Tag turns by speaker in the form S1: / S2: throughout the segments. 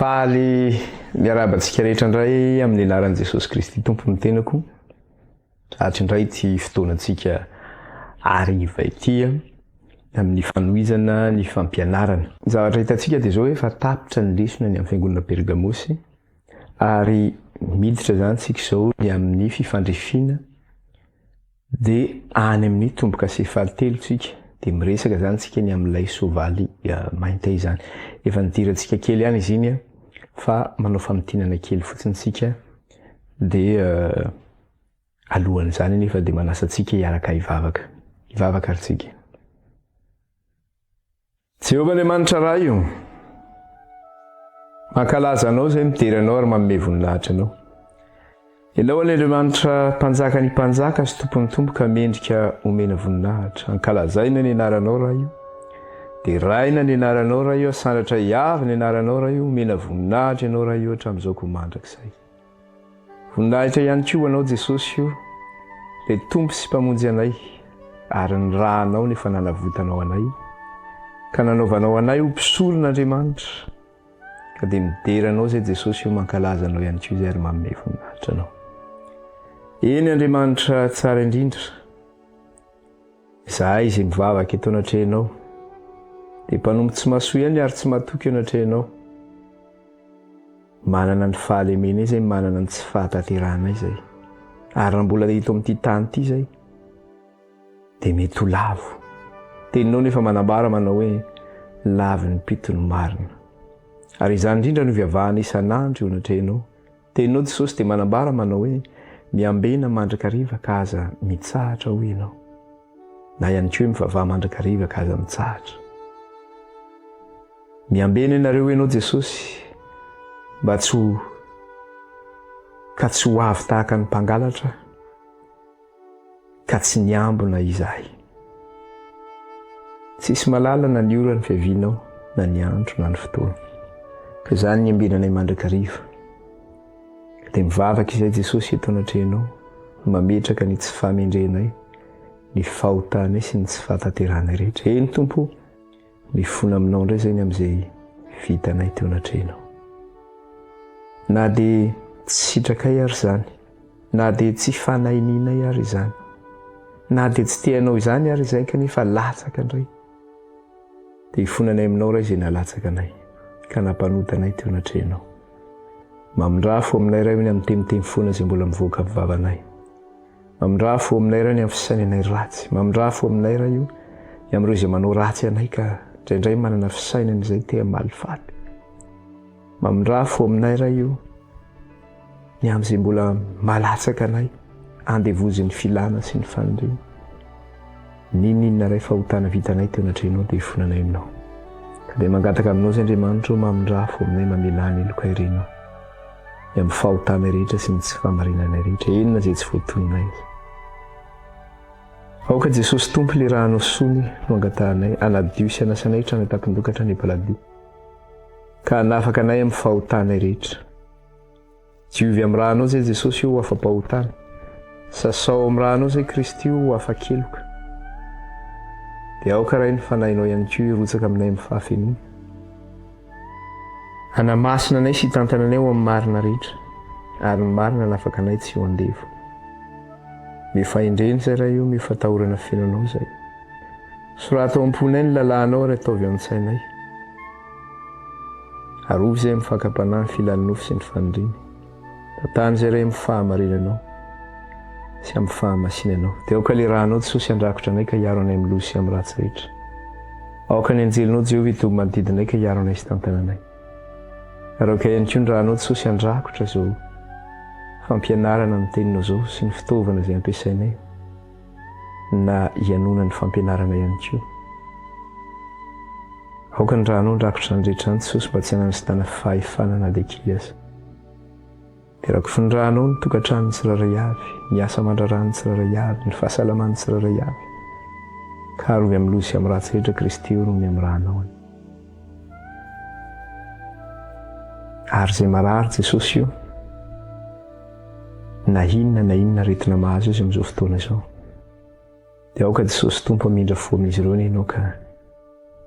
S1: Faly miarahaba antsika rehetra indray amin'ny anaran'i Jesosy Kristy Tompo ny tenako. Hatry indray ity fotoanantsika hariva ity amin'ny fanohizana ny fampianarana. Ny zavatra hitantsika dia izao hoe efa tapitra ny lesona ny amin'ny fiangonana Pergamosy ary miditra izany tsika izao ny amin'ny fifandrifiana dia any amin'ny tombokase fahatelo tsika dia miresaka izany tsika ny amin'ilay soavaly mainty izany. Efa nidirantsika kely ihany izy iny fa manao famintinana kely fotsiny tsika dia Alohan'izany anefa dia manasa antsika hiaraka hivavaka. Hivavaka ary tsika. Jehovah Andriamanitra Ray o, mankalaza Anao izay midera Anao ary manome voninahitra Anao. Ianao anie Andriamanitra Mpanjakan'ny mpanjaka sy Tompon'ny tompo ka mendrika omena voninahitra. Ankalazaina ny anaranao Ray o. Deraina ny anaranao Ray o, asandratra hiavy ny anaranao Ray o, omena voninahitra Ianao Ray o hatramin'izao koa mandrakizay. Voninahitra ihany koa ho Anao Jesosy o, Ilay Tompo sy Mpamonjy anay, ary ny Rànao no efa nanavotanao anay, ka nanaovanao anay ho mpisoron'Andriamanitra, ka dia midera Anao izay Jesosy o, mankalaza Anao ihany koa izay ary manome voninahitra Anao. Eny Andriamanitra tsara indrindra, izahay izay mivavaka eto anatrehanao, dia mpanompo tsy mahasoa ihany ary tsy matoky eo anatrehanao, Manana ny fahalemena izay, manana ny tsy fahatanterahana izay. Ary raha mbola eto amin'ity tany ity izay, dia mety ho lavo. Teninao nefa manambara manao hoe, lavin'ny mpito ny marina. Ary izany indrindra no ivavahana isan'andro eo anatrehanao. Teninao Jesosy dia manambara manao hoe, miambena mandrakariva ka aza mitsahatra hoy ianao. Na ihany koa hoe mivavaha mandrakariva ka aza mitsahatra. Miambena ianareo ianao Jesosy mba tsy ho ka tsy ho avy tahaka ny mpangalatra ka tsy niambina izahay. Tsisy malala na ny ora ny fiavianao na ny andro na ny fotoana. Ka izany ny ambenanay mandrakariva. Ka dia mivavaka izay Jesosy eto anatrehanao mametraka ny tsy fahamendrehanay, ny fahotanay sy ny tsy fahatanterahanay rehetra. Eny Tompo o! Mifona aminao indray izay ny amin'izay vitanay teo anatrehanao. Na dia tsy sitrakay ary izany, na dia tsy fanahinianay ary izany, na dia tsy te hanao izany ary izay kanefa latsaka indray, dia ifonanay aminao Ray izay nalatsaka anay ka nampanota anay teo anatrehanao. Mamindrà fo aminay Ray ny amin'ny teniteny foana izay mbola mivoaka avy vavanay. Mamindrà fo aminay Ray ny amin'ny fisainanay ratsy. Mamindrà fo aminay Ray o, ny amin'ireo izay manao ratsy anay ka indraindray manana fisainana izay te hamaly faty. Mamindrà fo aminay Ray o, ny amin'izay mbola malatsaka anay, andevozin'ny filana sy ny faniriana. N'inon'inona Ray fahotana vitanay teo anatrehanao dia ifonanay aminao. Ka dia mangataka aminao izay Andriamanitra o mamindrà fo aminay mamelà ny heloka irinao. Ny amin'ny fahotanay rehetra sy ny tsy fahamarinanay rehetra, eny na izay tsy voatononay aza. Aoka Jesosy Tompo ilay rànao soa no angatahanay, hanadio sy hanasa anay hatrany an-tampon-doha ka hatrany am-paladia, ka hanafaka anay amin'ny fahotanay rehetra. Diovy amin'ny rànao izay Jesosy o ho afa-pahotana. Sasao amin'ny rànao izay Kristy o ho afa-keloka. Dia aoka Ray ny Fanahinao ihany koa hirotsaka aminay amin'ny fahafenoana. Hanamasina anay sy hitantana anay ho amin'ny marina rehetra, ary ny marina hanafaka anay tsy ho andevo. Omeo fahendrena izay Ray o, omeo fatahorana feno Anao izay. Soraty ao am-ponay ny lalànao ary ataovy ao an-tsainay. Arovy izay amin'ny fakam-panahy, ny filan'ny nofo sy ny faniriany. Tantano izay Ray amin'ny fahamarinanao sy amin'ny fahamasinanao. Dia aoka ilay rànao Jesosy handrakotra anay ka hiaro anay amin'ny loza sy amin'ny ratsy rehetra. Aoka ny anjelinao Jehovah hitoby manodidina anay ka hiaro anay sy tantana anay. Ary aoka ihany koa ny rànao Jesosy handrakotra izao fampianarana ny teninao izao sy ny fitaovana izay ampiasainay na hianoana ny fampianarana ihany koa. Aoka ny rànao handrakotra izany rehetra izany Jesosy mba tsy hanan'ny satana fahefana na dia kely aza. Dia rakofy ny rànao ny tokantranon'ny tsirairay avy, ny asa aman-draharahan'ny tsirairay avy, ny fahasalaman'ny tsirairay avy. Ka arovy amin'ny loza sy amin'ny ratsy rehetra Kristy o noho ny amin'ny rànao anie. Ary izay marary Jesosy o, na inona na inona aretina mahazo azy amin'izao fotoana izao, dia aoka Jesosy Tompo hamindra fo amin'izy ireo anie Ianao ka.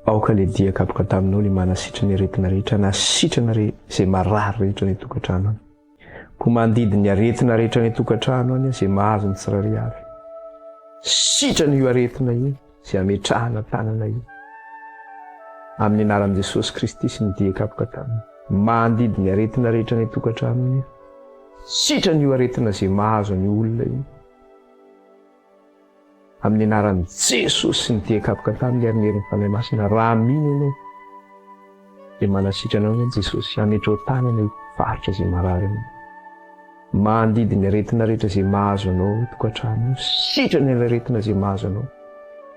S1: Aoka le dia kapoka taminao le manasitrana aretina rehetra nasitrana re izay marary rehetra any an-tokantrano any. Koa mandidy ny aretina rehetra any an-tokantrano any izay mahazo ny tsirairay avy. Sitrana io aretina io izay ametrahana tanana io. Amin'ny anaran'i Jesosy Kristy sy ny dia kapoka taminy. Mandidy ny aretina rehetra any an-tokantrano any. Sitrana io aretina izay mahazo an'io olona io. Amin'ny anaran'i Jesosy sy ny dia kapoka taminy ary ny herin'ny Fanahy Masina, raha mino ianao dia manasitrana anao Jesosy, hametrao tanana io faritra izay marary anao. Mandidy ny aretina rehetra izay mahazo anao tokantrano io, sitrana ny aretina izay mahazo anao.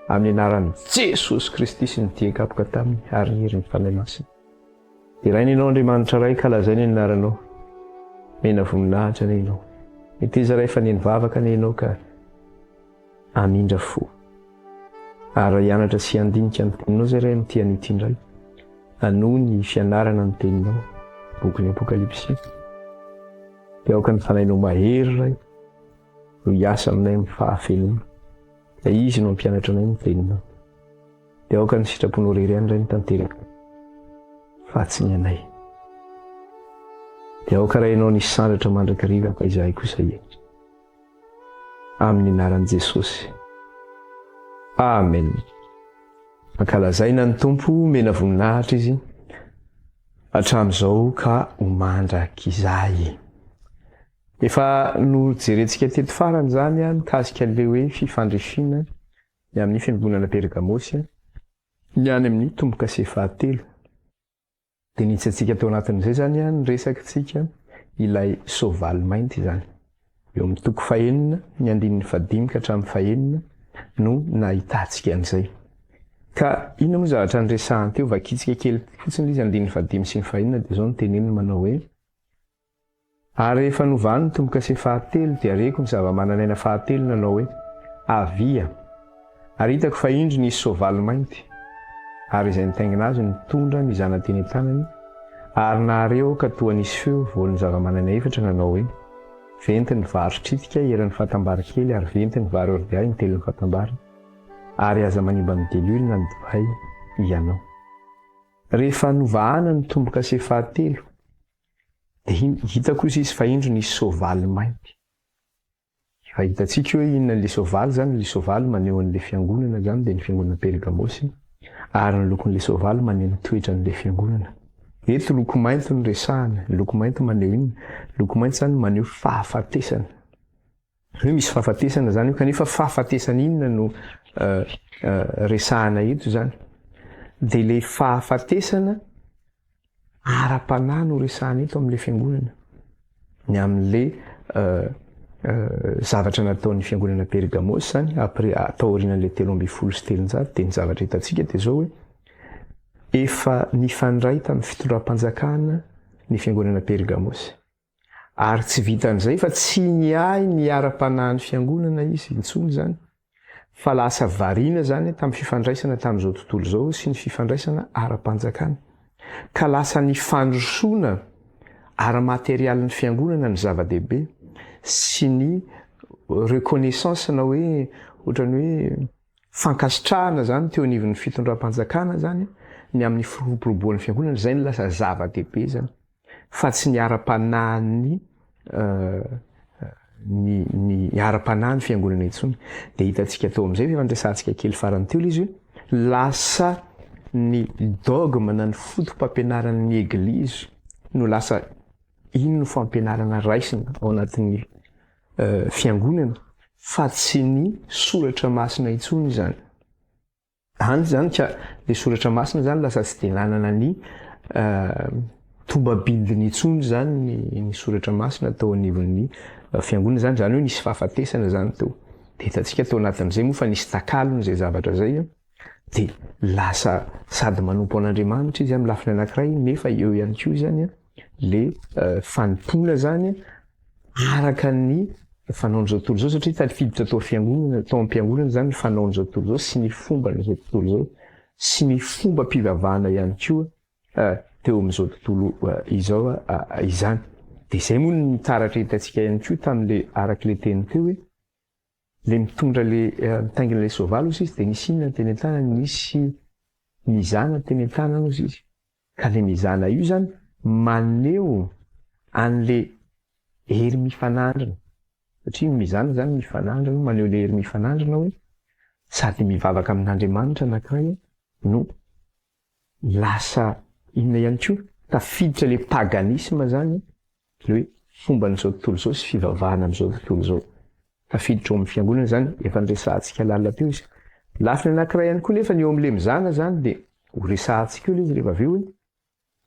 S1: Amin'ny anaran'i Jesosy Kristy sy ny dia kapoka taminy ary ny herin'ny Fanahy Masina. Deraina Ianao Andriamanitra Ray ka lazaina ny anaranao. Mena voninahitra anie Ianao. Meteza Ray fa neny vavaka anie Ianao ka amindra fo. Ary raha hianatra sy handinika ny teninao izay Ray amin'ity anio ity indray, hanohy ny fianarana ny teninao, bokin'ny Apokalypsy, dia aoka ny Fanahinao mahery Ray no hiasa aminay amin'ny fahafenoana. Dia Izy no hampianatra anay ny teninao. Dia aoka ny sitraponao irery ihany Ray no tanteraka fa tsy ny anay. Dia aoka Ray Ianao ny hisandratra mandrakariva fa izahay kosa hiaina. Amin'ny anaran'i Jesosy. Amen. Ankalazaina ny Tompo, omena voninahitra Izy hatramin'izao ka ho mandrakizay. Efa nojerentsika teto farany izany mikasika an'ilay hoe fifandrifiana ny amin'ny Fiangonana Pergamosy, ny any amin'ny tombo-kase fahatelo. Dia niditsantsika tao anatin'izay izany ny resakitsika ilay soavaly mainty izany. Eo amin'ny toko fahenina, ny andininy fahadimy ka hatramin'ny fahenina no nahitantsika an'izay. Ka inona moa zavatra niresahany teo? Vakintsika kely fotsiny ilay izy, andininy fahadimy sy ny fahenina dia izao no teneniny manao hoe, Ary rehefa novahany ny tombo-kase fahatelo, dia reko ny zava-manan'aina fahatelo nanao hoe, Avia! Ary hitako fa indro nisy soavaly mainty, ary izay nitaingina azy nitondra mizana teny an-tanany, ary nahare aho ka toa nisy feo voan'ny zava-manan'aina efatra nanao hoe, Venty ny vary tritika eran'ny fatam-bary kely, ary venty ny vary ordia intelon'ny fatam-bary, ary aza manimba ny diloilo na ny divay hianao. Rehefa novahana ny tombo-kase fahatelo, Dia hitako hozy izy fa indro nisy soavaly mainty. Efa hitantsika hoe inona ilay soavaly izany, ilay soavaly maneho an'ilay fiangonana izany dia ny fiangonana Pergamosy, ary ny lokon'ilay soavaly maneho ny toetran'ilay fiangonana. Eto loko mainty no resahana, ny loko mainty maneho inona? Loko mainty izany maneho fahafatesana. Hoe misy fahafatesana izany io, kanefa fahafatesana inona no resahana eto izany? Dia ilay fahafatesana ara-panahy no resahana eto amin'ilay fiangonana, ny amin'ilay zavatra nataon'ny fiangonana Pergamosy izany, après taorian'ilay 313, dia ny zavatra hitantsika dia izao hoe efa nifandray tamin'ny fitondram-panjakana ny fiangonana Pergamosy. Ary tsy vitan'izay fa tsy niahy ny ara-panahin'ny fiangonana izy intsony izany, fa lasa variana izany tamin'ny fifandraisana tamin'izao tontolo izao sy ny fifandraisana ara-panjakana. Ka lasa ny fandrosoana ara-materialin'ny fiangonana no zava-dehibe sy ny reconnaissance na hoe ohatran'ny hoe fankasitrahana izany teo anivon'ny fitondram-panjakana izany ny amin'ny firoboroboan'ny fiangonana, izay no lasa zava-dehibe izany. fa tsy ny ara-panahin'ny ny ny ara-panahy ny fiangonana intsony. Dia hitantsika tao amin'izay efa niresahantsika kely farany teo ilay izy hoe lasa ny dogme na ny foto-pampianaran'ny eglizy no lasa iny no fampianarana raisina ao anatin'ny fiangonana fa tsy ny soratra masina intsony izany. Any izany ka le soratra masina izany lasa tsy dia nanana ny tombabidiny intsony izany ny ny soratra masina tao anivon'ny fiangonana izany, izany hoe nisy fahafatesana izany teo. Dia hitantsika tao anatin'izay moa fa nisy takalony izay zavatra izay dia lasa sady manompo an'Andriamanitra izy amin'ny lafiny anankiray nefa eo ihany koa izany le fanompoana izany araka ny fanaon'izao tontolo izao satria tafiditra tao fiangonana, tao am-piangonana izany ny fanaon'izao tontolo izao sy ny fomban'izao tontolo izao sy ny fombam-pivavahana ihany koa teo amin'izao tontolo izao izany. Dia izay moa no taratra hitantsika ihany koa tamin'ilay araka ilay teny teo hoe ilay mitondra ilay mitaingina ilay soavaly hozy izy dia nisy inona teny an-tanany? Nisy. Mizana teny an-tanana ozy izy. Ka le mizana io zany maneho an'le hery mifanandrina. Satria ny mizana zany mifanandrina, maneho le hery mifanandrina hoe sady mivavaka amin'Andriamanitra anankiray no lasa inona ihany koa, tafiditra le paganisme zany, le hoe fomban'izao tontolo izao sy fivavahana amin'izao tontolo izao. Tafiditra ao amin'ny fiangonana izany, efa niresahantsika lalina teo izy. Lafiny anankiray ihany koa nefa ny eo amin'ilay mizana izany dia ho resahantsika eo ilay izy rehefa avy eo hoe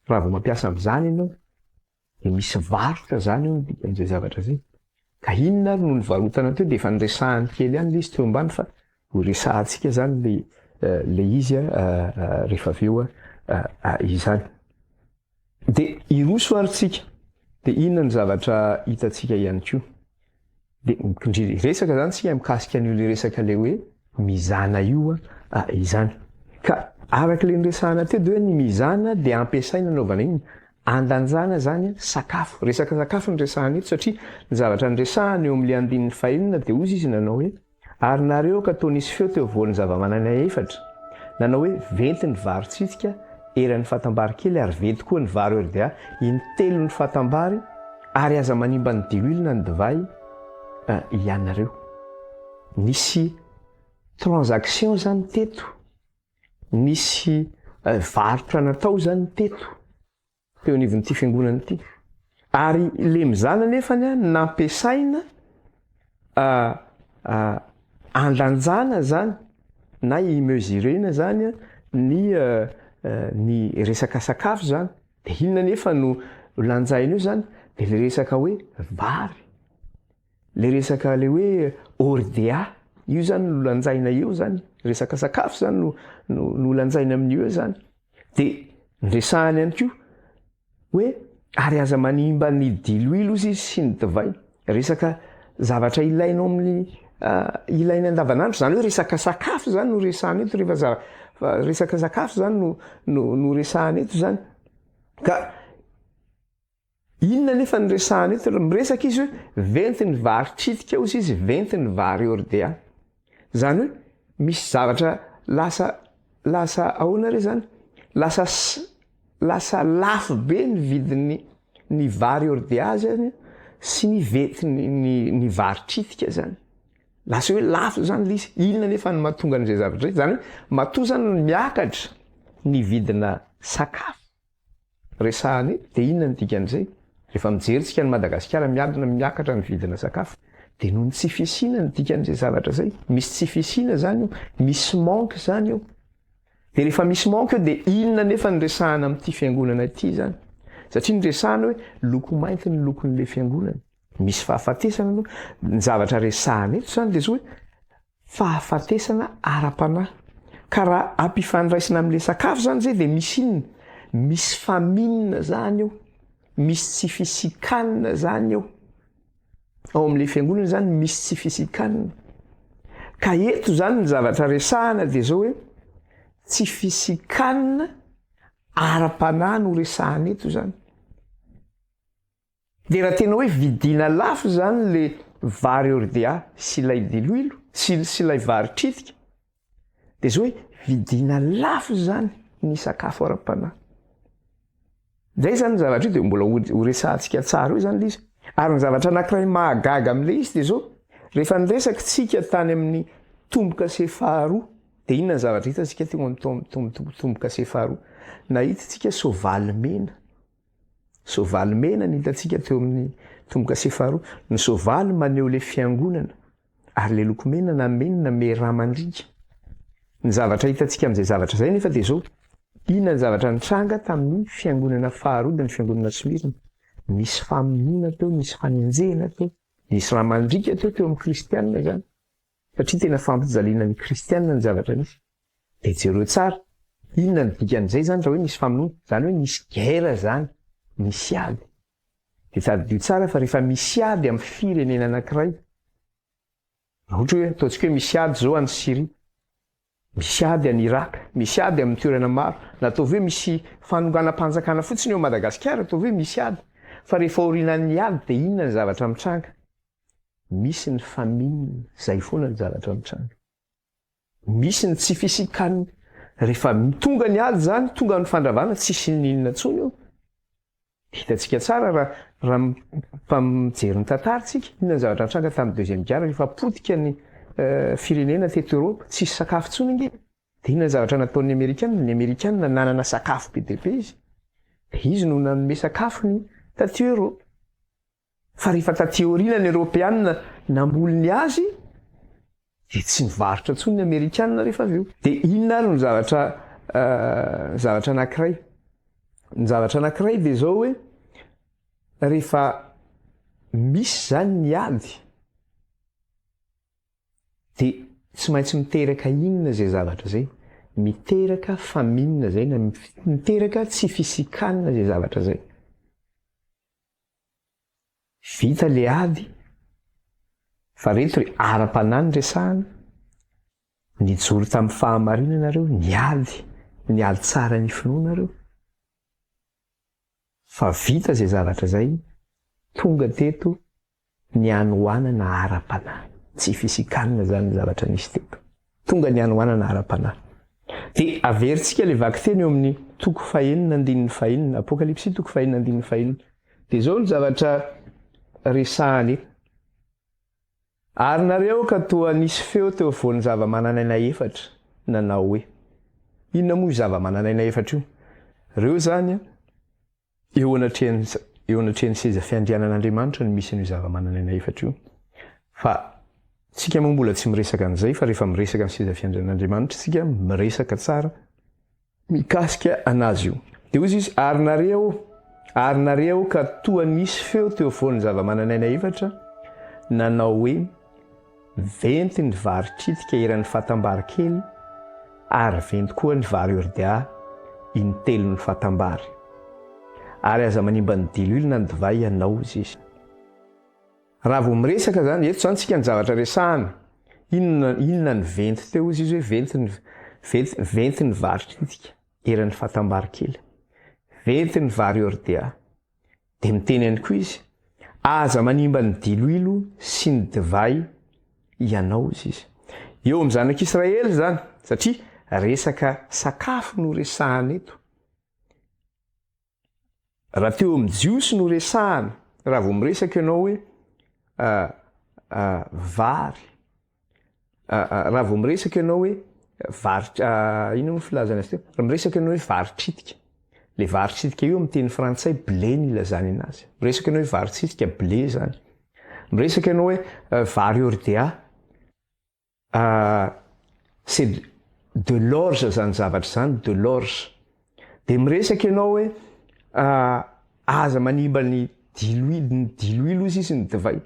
S1: raha vao mampiasa mizana ianao dia misy varotra izany eo ny dikan'izay zavatra izay. Ka inona ary no nivarotana teo dia efa niresahany kely ihany ilay izy teo ambany fa ho resahantsika izany ilay ilay izy rehefa avy eo izany. Dia hiroso ary tsika. Dia inona no zavatra hitantsika ihany koa? Dia mikindry resaka izany tsika mikasika an'io le resaka le hoe mizana io izany. Ka araka ilay niresahana teo dia hoe ny mizana dia ampiasaina anaovana inona? Andanjana izany sakafo. Resaka sakafo no resahana eto satria ny zavatra niresahana eo amin'ilay andininy fahenina dia hozy izy nanao hoe Ary narehoka toa nisy feo teo afovoan'ny zavamananaina efatra, nanao hoe, Venty ny vary tsitsika eran'ny fatam-bary kely ary venty koa ny vary hordea intelon'ny fatam-bary, ary aza manimba ny diloilo na ny divay ianareo. Nisy transaction izany teto, nisy varotra natao izany teto. teo anivon'ity fiangonana ity. Ary le mizana nefany a nampiasaina andanjana zany na i-mesurena zany a ny ny resaka sakafo zany. De inona nefa no lanjaina eo zany? De le resaka hoe vary, le resaka le hoe hordea, io zany no lanjaina eo zany, resaka sakafo zany no no no lanjaina amin'io eo zany. Dia niresahany ihany koa hoe ary aza manimba ny diloilo ozy izy sy ny divay. Resaka zavatra ilainao amin'ny ilaina andavanandro, izany hoe resaka sakafo izany no resahana eto rehefa za- resaka sakafo izany no no no resahana eto izany. Ka Inona anefa no resahana eto? Miresaka izy hoe venty ny vary tritika hozy izy, venty ny vary ordea. Izany hoe misy zavatra lasa lasa ahoana re zany? Lasa lasa lafo be ny vidin'ny ny vary ordea zany sy ny venty ny ny ny vary tritika zany. Lasa hoe lafo zany le izy. Inona anefa no mahatonga an'izay zavatra izay? Zany hoe matoa zany miakatra ny vidina sakafo resahana eto dia inona no dikan'izay? Rehefa mijery tsika an'i Madagasikara miadina miakatra ny vidina sakafo dia noho ny tsy fisiana ny dikan'izay zavatra izay. Misy tsy fisiana zany io, misy manque zany io. Dia rehefa misy manque io dia inona nefa ny resahana amin'ity fiangonana ity zany? Satria ny resahana hoe loko mainty ny lokon'ilay fiangonana. Misy fahafatesana aloha. Ny zavatra resahana eto zany dia zao hoe Fahafatesana ara-panahy. Ka raha ampifandraisina amin'ilay sakafo izany izay dia misy inona? Misy famine izany eo, misy tsy fisian-kanina izany eo. Ao amin'ilay fiangonana izany misy tsy fisian-kanina. Ka eto izany ny zavatra resahana dia izao hoe tsy fisian-kanina ara-panahy no resahana eto izany. Dia raha tena hoe vidiana lafo izany le vary hordea sy ilay diloilo sy sy ilay vary tritika dia zao hoe vidiana lafo izany ny sakafo ara-panahy. Zay izany ny zavatra io dia mbola ho resahantsika tsara eo izany le izy. Ary ny zavatra anankiray mahagaga amin'ilay izy dia zao, rehefa niresaka tsika tany amin'ny tombo-kase faharoa dia inona ny zavatra hitantsika teo amin'ny tombo-kase faharoa? Nahita tsika soavaly mena. Soavaly mena ny hitantsika teo amin'ny tombo-kase faharoa. Ny soavaly maneho ilay fiangonana, ary ilay loko mena na mena na mera mandriaka. Ny zavatra hitantsika amin'izay zavatra izay nefa dia izao, inona ny zavatra nitranga tamin'ny fiangonana faharoa dia ny fiangonana Smyrna? Nisy famonoana teo, nisy fanenjehana teo, nisy rà mandriaka teo teo amin'ny kristianina izany. Satria tena fampijaliana ny kristianina ny zavatra nisy. Dia jereo tsara, inona no dikan'izay izany raha hoe nisy famonoana? Izany hoe nisy guerre izany, nisy ady. Dia tadidio tsara fa rehefa misy ady amin'ny firenena anankiray, raha ohatra hoe ataontsika hoe misy ady izao any Syrie, misy ady any Irak, misy ady amin'ny toerana maro, na ataovy hoe misy fanonganam-panjakana fotsiny eo Madagasikara, ataovy hoe misy ady, fa rehefa aorianan'ny ady dia inona ny zavatra mitranga? Misy ny famine, zay foana ny zavatra mitranga. Misy ny tsy fisian-kanina. Rehefa tonga ny ady izany, tonga ny fandravana, tsisy n'inona intsony eo. Hitantsika tsara raha raha mijery ny tantara tsika, inona ny zavatra nitranga tamin'ny deuxième guerre rehefa potika ny firenena teto Europe, tsisy sakafo intsony ange. Dia inona ny zavatra nataon'ny Amerikana? Ny Amerikana nanana sakafo be dia be izy. Dia izy no nanome sakafo ny taty Europe. Fa rehefa taty aoriana ny Eoropeanina namboly ny azy dia tsy nivarotra intsony ny Amerikanina rehefa avy eo. Dia inona ary no zavatra zavatra anankiray? Ny zavatra anankiray dia izao hoe rehefa misy izany ny ady Dia tsy maintsy miteraka inona izay zavatra izay? Miteraka famine izay na miteraka tsy fisian-kanina izay zavatra izay. Vita le ady, fa reto ry ara-panahy no resahana, nijoro tamin'ny fahamarinana nareo, niady, niady tsara ny finoanareo, fa vita izay zavatra izay, tonga teto ny hanoanana ara-panahy. Tsy fisikanina izany ny zavatra nisy teto. Tonga ny hanoanana ara-panahy. Dia averintsika ilay vakiteny eo amin'ny toko fahenina andininy fahenina, Apokalypsy toko fahenina andininy fahenina. Dia izao ny zavatra resahana eto. Ary nareo ka toa nisy feo teo afovoan'ny zava-manan'aina efatra nanao hoe, Inona moa io zava-manan'aina efatra io? Ireo izany an, Eo anatrehan'ny eo anatrehan'ny seza fiandrianan'Andriamanitra no misy an'io zava-manan'aina efatra io. Fa tsika moa mbola tsy miresaka an'izay fa rehefa miresaka ny seza fiandrianan'Andriamanitra isika miresaka tsara mikasika an'azy io. Dia hoy izy, ary nare aho, ary nare aho ka toa nisy feo teo afovoan'ny zava-manan'aina efatra nanao hoe, Venty ny vary tritika eran'ny fatam-bary kely ary venty koa ny vary hordea intelon'ny fatam-bary. Ary aza manimba ny diloilo na ny divay ianao, hozy izy. Raha vao miresaka izany, eto izany tsika ny zavatra resahana, inona, inona ny venty teo, hozy izy hoe venty ny, venty, venty ny vary tritika eran'ny fatam-bary kely, venty ny vary hordea. Dia miteny ihany koa izy, Aza manimba ny diloilo sy ny divay ianao, hozy izy. Eo amin'ny zanak'Israely izany, satria resaka sakafo no resahana eto. Raha teo amin'ny Jiosy no resahana, raha vao miresaka ianao hoe vary, Raha vao miresaka ianao hoe vary, inona moa filazana azy teo? Raha miresaka ianao hoe vary tritika, le vary tritika io amin'ny teny frantsay blé no ilazana anazy. Miresaka ianao hoe vary tritika, blé zany. Miresaka ianao hoe vary hordea, c'est de l'orge zany zavatra zany, de l'orge. Dia miresaka ianao hoe aza manimba ny diloilo, ny diloilo hozy izy ny divay.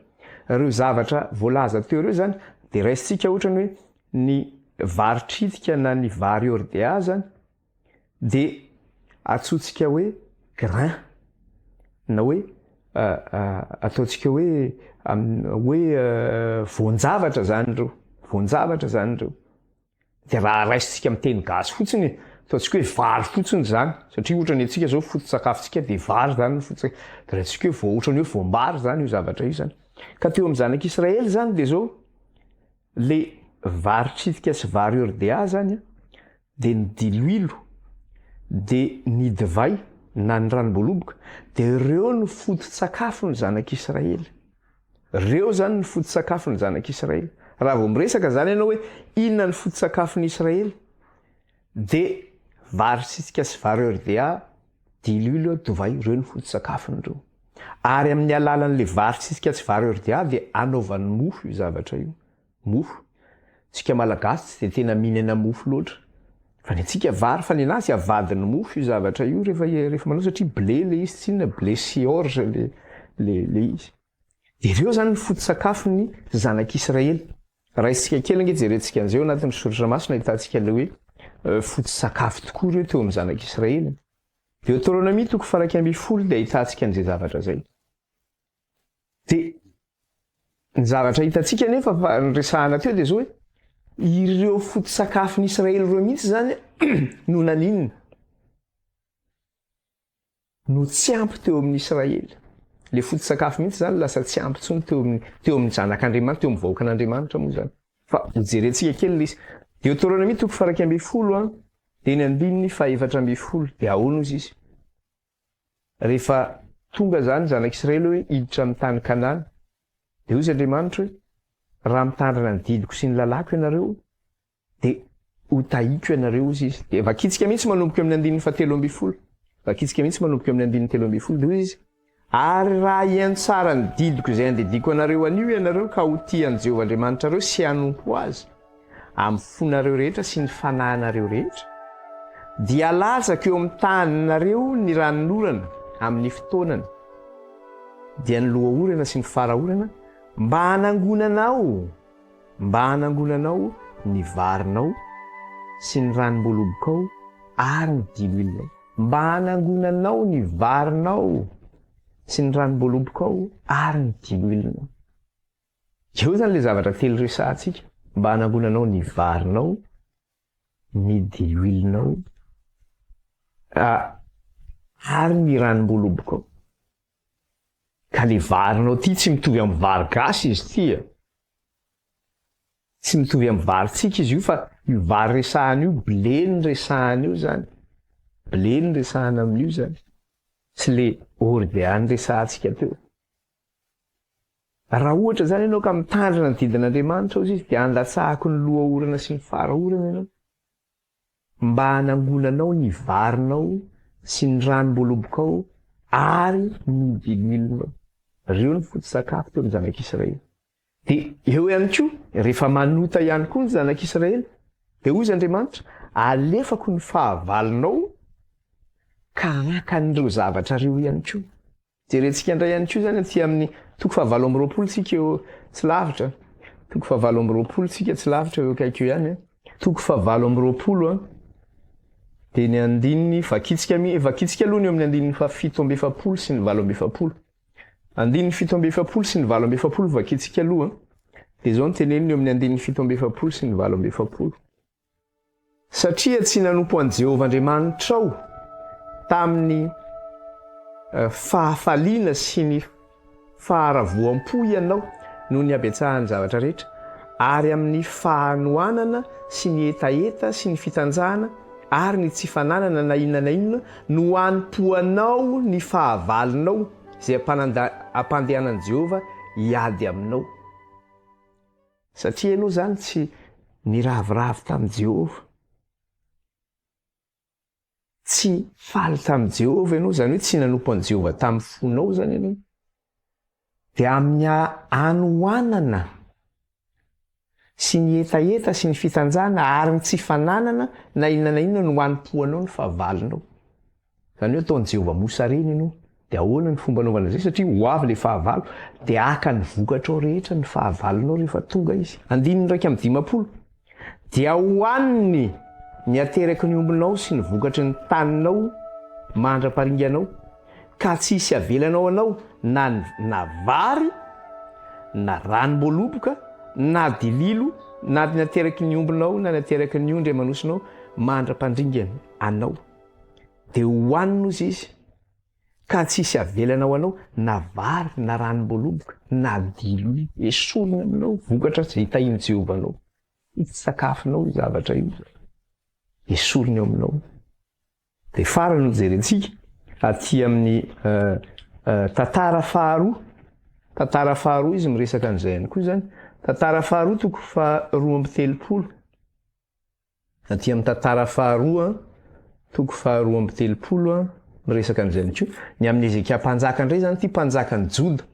S1: Ireo zavatra voalaza teo ireo zany dia raisintsika ohatrany hoe ny vary tritika na ny vary hordea zany dia antsointsika hoe grain na hoe ataontsika hoe hoe voan-javatra zany ireo, voan-javatra zany ireo. Dia raha raisintsika amin'ny teny gasy fotsiny, ataontsika hoe vary fotsiny izany, satria ohatra ny antsika izao foto-tsakafontsika dia vary izany ny foto-tsakafo, dia raisintsika hoe voa ohatra ny hoe voam-bary izany io zavatra io izany. Ka teo amin'ny zanak'Israely izany dia izao, le vary tritika sy vary hordea izany an, dia ny diloilo, dia ny divay na ny ranom-boaloboka, dia ireo no foto-tsakafon'ny zanak'Israely. Reo zany ny foto-tsakafon'ny zanak'Israely. Raha vao miresaka zany ianao hoe inona ny foto-tsakafon'i Israely de vary sisika sy vary hordea, diloilo, divay, reo ny foto-tsakafony reo. Ary amin'ny alalan'le vary sisika sy vary hordea de anaovany mofo io zavatra io. Mofo. Tsika malagasy tsy dia tena mihinana mofo loatra. Fa ny antsika vary fa ny anazy avadiny mofo io zavatra io rehefa rehefa manao satria blé le izy tsy inona blé sy orge le le le izy. Dia ireo izany ny foto-tsakafon'ny zanak'Israely. Raisintsika kely ange jerentsika an'izay ao anatin'ny soratra masina ahitantsika ilay hoe foto-tsakafo tokoa ireo teo amin'ny zanak'Israely. Deoteronomia toko faha 11 dia ahitantsika an'izay zavatra izay. Dia ny zavatra hitantsika anefa fa niresahana teo dia zao hoe ireo foto-tsakafon'i Israely ireo mihitsy zany no naninona? No tsy ampy teo amin'ny Israely. Le foto-tsakafo mihitsy zany lasa tsy ampy intsony teo amin'ny teo amin'ny zanak'Andriamanitra, teo amin'ny vahoakan'Andriamanitra moa zany. Fa hojerentsika kely le izy. Deoteronomia toko faha 11 an. Dia ny andininy faha-14, dia ahoana hozy izy? Rehefa tonga izany ny zanak'Israely hoe hiditra amin'ny tany Kanana, dia hozy Andriamanitra hoe, Raha mitandrina ny didiko sy ny lalàko ianareo, dia ho tahiko ianareo, hozy izy. Dia vakintsika mihitsy manomboka eo amin'ny andininy fahatelo ambin'ny folo. Vakintsika mihitsy manomboka eo amin'ny andininy 13. Dia hoy izy, Ary raha hihaino tsara ny didiko izay andidiako anareo anio ianareo ka ho tia an'i Jehovah Andriamanitrareo sy hanompo Azy amin'ny fonareo rehetra sy ny fanahinareo rehetra, dia halatsako eo amin'ny taninareo ny ranonorana amin'ny fotoanany, dia ny loha-orana sy ny fara-orana, mba hanangonanao mba hanangonanao ny varinao sy ny ranom-boalobokao ary ny diloilonao. Mba hanangonanao ny varinao sy ny ranom-boalobokao ary ny diloilonao. Eo izany ilay zavatra telo resahantsika, mba hanangonanao ny varinao, ny diloilonao ary ny ranom-boalobokao. Ka le varinao ty tsy mitovy amin'ny vary gasy izy ity a! Tsy mitovy amin'ny varintsika izy io fa io vary resahana io blé no resahana io zany. Blé no resahana amin'io zany. Tsy le orge niresahantsika teo. Raha ohatra zany ianao ka mitandrina ny didin'Andriamanitra hozy izy dia handatsahako ny loha orana sy ny fara orana ianao. Mba hanangonanao ny varinao sy ny ranom-boalobokao ary ny diloilonao. Ireo no foto-tsakafo teo amin'ny zanak'Israely. Dia eo ihany koa, rehefa manota ihany koa ny zanak'Israely, dia hoy izy Andriamanitra, Alefako ny fahavalonao ka haka an'ireo zavatra ireo ihany koa. Jerentsika indray ihany koa izany aty amin'ny toko fahavalo amby roapolo tsika eo tsy lavitra. Toko fahavalo amby roapolo tsika tsy lavitra eo akaiky eo ihany. Toko fahavalo amby roapolo a. Dia ny andininy vakitsika mi vakitsika aloha ny eo amin'ny andininy fahafito amby efapolo sy ny 48. Andininy 47 sy ny 48 vakitsika aloha. Dia izao no teneniny eo amin'ny andininy 47 sy ny 48. Satria tsy nanompo an'i Jehovah Andriamanitrao tamin'ny fahafaliana sy ny faharavoam-po ianao noho ny habetsahan'ny zavatra rehetra, ary amin'ny fahanoanana sy ny hetaheta sy ny fitanjahana ary ny tsy fananana na inona na inona no hanompoanao ny fahavalonao izay ampandehanan'i Jehovah hiady aminao. Satria ianao izany tsy niraviravy tamin'i Jehovah. Tsy faly tamin'i Jehovah ianao, izany hoe tsy nanompo an'i Jehovah tamin'ny fonao izany ianao. Dia amin'ny hanoanana sy ny hetaheta sy ny fitanjahana ary ny tsy fananana na inona na inona no hanompoanao ny fahavalonao. Izany hoe ataon'i Jehovah mosarena ianao. Dia ahoana ny fomba anaovana izay? Satria ho avy ilay fahavalo, dia haka ny vokatrao rehetra ny fahavalonao rehefa tonga izy. Andininy 51. Dia hohaniny ny ateraky ny ombinao sy ny vokatry ny taninao mandra-paringanao, ka tsy hisy avelanao anao na na vary, na ranom-boaloboka, na dililo, na ny ateraky ny ombinao na ny ateraky ny ondry aman'osinao mandra-pandringany anao. Dia hohanina ozy izy, ka tsy hisy avelana ho anao na vary na ranom-boaloboka na diloilo. Esorina aminao vokatra izay tahin'i Jehovah anao. Tsy sakafonao io zavatra io. Esorina eo aminao. Dia farany no jerentsika aty amin'ny tantara faharoa. Tantara faharoa izy miresaka an'izay ihany koa izany. Tantara faharoa toko faha-32. Aty amin'ny tantara faharoa, toko faha-32, miresaka an'izay ihany koa. Ny amin'i Hezekia mpanjaka indray izany ity, mpanjakan'i Joda.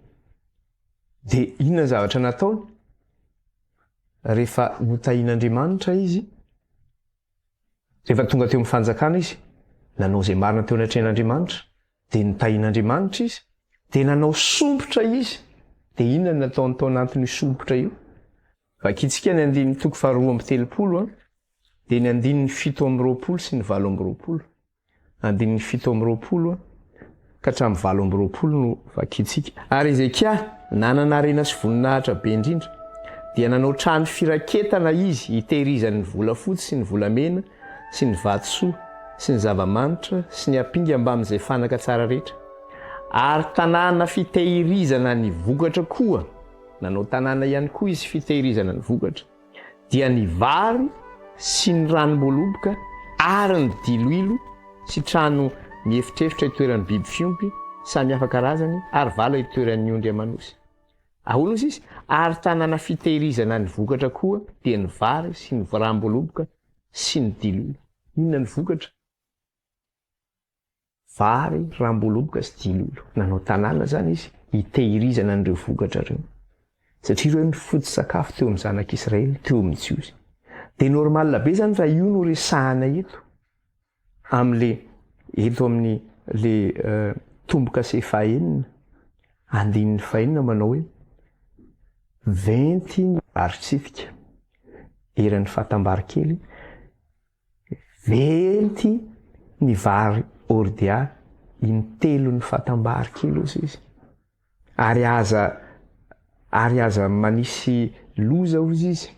S1: Dia inona ny zavatra nataony? Rehefa notahian'Andriamanitra izy, rehefa tonga teo amin'ny fanjakana izy, nanao izay marina teo anatrehan'Andriamanitra, dia notahian'Andriamanitra izy, dia nanao sompitra izy. Dia inona no nataony tao anatin'io sompitra io? Vakintsika ny andininy toko faha-32 dia ny andininy 27 sy ny 28. Andininy 27 ka hatramin'ny 28 no vakintsika. Ary Hezekia nanana harena sy voninahitra be indrindra, dia nanao trano firaketana izy hitehirizany ny volafotsy sy ny volamena sy ny vatosoa sy ny zava-manitra sy ny ampinga mbamin'izay fanaka tsara rehetra, ary tanàna fitehirizana ny vokatra koa. Nanao tanàna ihany koa izy fitehirizana ny vokatra, dia ny vary sy ny ranom-boaloboka Ary ny diloilo sy trano miefitrefitra itoeran'ny biby fiompy samy hafa karazany ary vala itoeran'ny ondry aman'osy. Ahoana hozy izy? Ary tanàna fitehirizana ny vokatra koa dia ny vary sy ny ranom-boaloboka sy ny diloilo. Inona ny vokatra? Vary, ranom-boaloboka sy diloilo. Nanao tanàna izany izy hitehirizana an'ireo vokatra ireo. Satria ireo no foto-tsakafo teo amin'ny zanak'Israely, teo amin'ny Jiosy. Dia normal be izany raha io no resahana eto amin'le eto amin'ny le tombo-kase fahenina, andininy fahenina manao hoe venty ny vary tsifika eran'ny fatam-bary kely Venty ny vary ordia intelon'ny fatam-bary kely ozy izy. Ary aza ary aza manisy loza ozy izy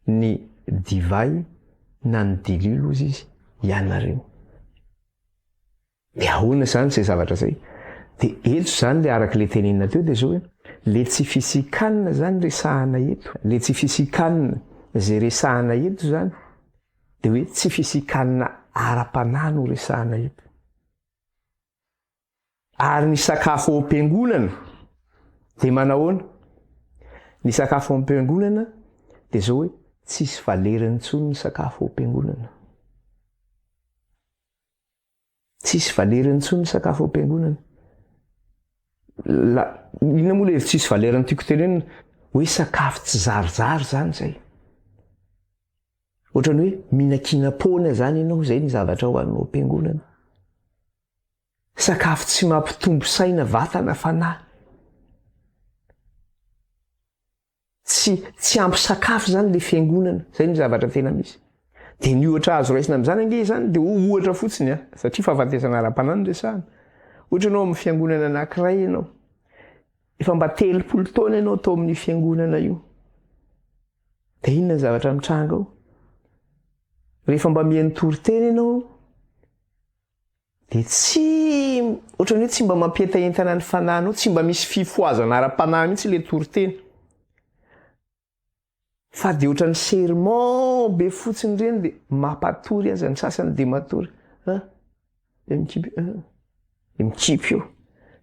S1: ny divay na ny dililo ozy izy ianareo. Dia ahoana izany izay zavatra izay? Dia eto izany ilay araka ilay tenenina teo dia izao hoe, ilay tsy fisian-kanina izany resahana eto, ilay tsy fisian-kanina izay resahana eto izany dia hoe tsy fisian-kanina ara-panahy no resahana eto. Ary ny sakafo ao am-piangonana dia manahoana? Ny sakafo ao am-piangonana dia izao hoe tsisy valeriny intsony ny sakafo ao am-piangonana. Tsisy valeriny intsony ny sakafo ao am-piangonana. La, inona moa ilay tsisy valeriny tiako tenenina? Hoe sakafo tsy zarizary izany izay. Ohatran'ny hoe mihinankinam-poana izany ianao, izay ny zavatra hohaninao ao am-piangonana. Sakafo tsy mampitombo saina, vatana, fanahy. Tsy tsy ampy sakafo izany ilay fiangonana, izay no zavatra tena misy. Dia ny ohatra azo raisina amin'izany ange izany dia ohatra fotsiny an, satria fahafatesana ara-panahy no resahana. Ohatra ianao amin'ny fiangonana anankiray ianao, efa mba 30 taona ianao tao amin'io fiangonana io. Dia inona ny zavatra mitranga ao? Rehefa mba mihaino toriteny ianao, Dia tsy, ohatran'ny hoe tsy mba mampientaentana ny fanahinao, tsy mba misy fifohazana ara-panahy mihitsy ilay toriteny. Fa dia ohatran'ny sermon be fotsiny ireny dia mampatory aza ny sasany dia matory. Ah, dia mikipy, ah, dia mikipy eo.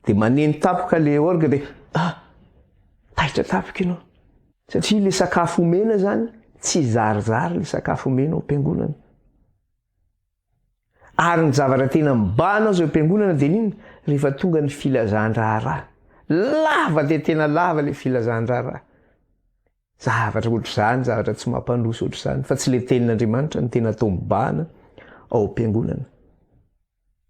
S1: Dia maneno tampoka ilay orgue dia ah, taitra tampoka ianao. Satria ilay sakafo omena izany, tsy zarizary ilay sakafo omena ao am-piangonana. Ary ny zavatra tena mibahana aza eo am-piangonana dia n'inona? Rehefa tonga ny filazan-draharaha. Lava dia tena lava ilay filazan-draharaha. Zavatra ohatr'izany, zavatra tsy mampandroso ohatr'izany, fa tsy ilay tenin'Andriamanitra no tena atao mibahana ao am-piangonana.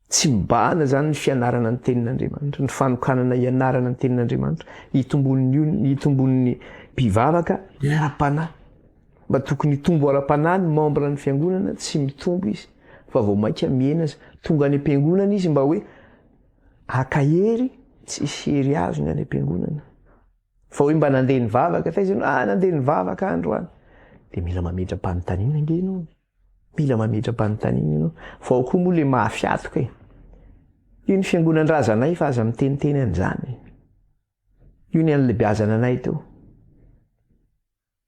S1: Tsy mibahana izany ny fianarana ny tenin'Andriamanitra, ny fanokanana hianarana ny tenin'Andriamanitra, hitomboan'ny olona, hitomboan'ny mpivavaka ara-panahy. Mba tokony hitombo ara-panahy ny membre ny fiangonana, tsy mitombo izy fa vao mainka mihena aza. Tonga any am-piangonana izy mba hoe haka hery, tsisy hery azony any am-piangonana. Fa hoe mba nandeha nivavaka, taiza ianao? Ah, nandeha nivavaka androany. Dia mila mametra-panontaniana ange ianao. Mila mametra-panontaniana ianao. Fa ao koa moa le mafy atoka e. Io ny fiangonan-drazanay fa aza miteniteny an'izany. Io ny an'lebiazana anay teo.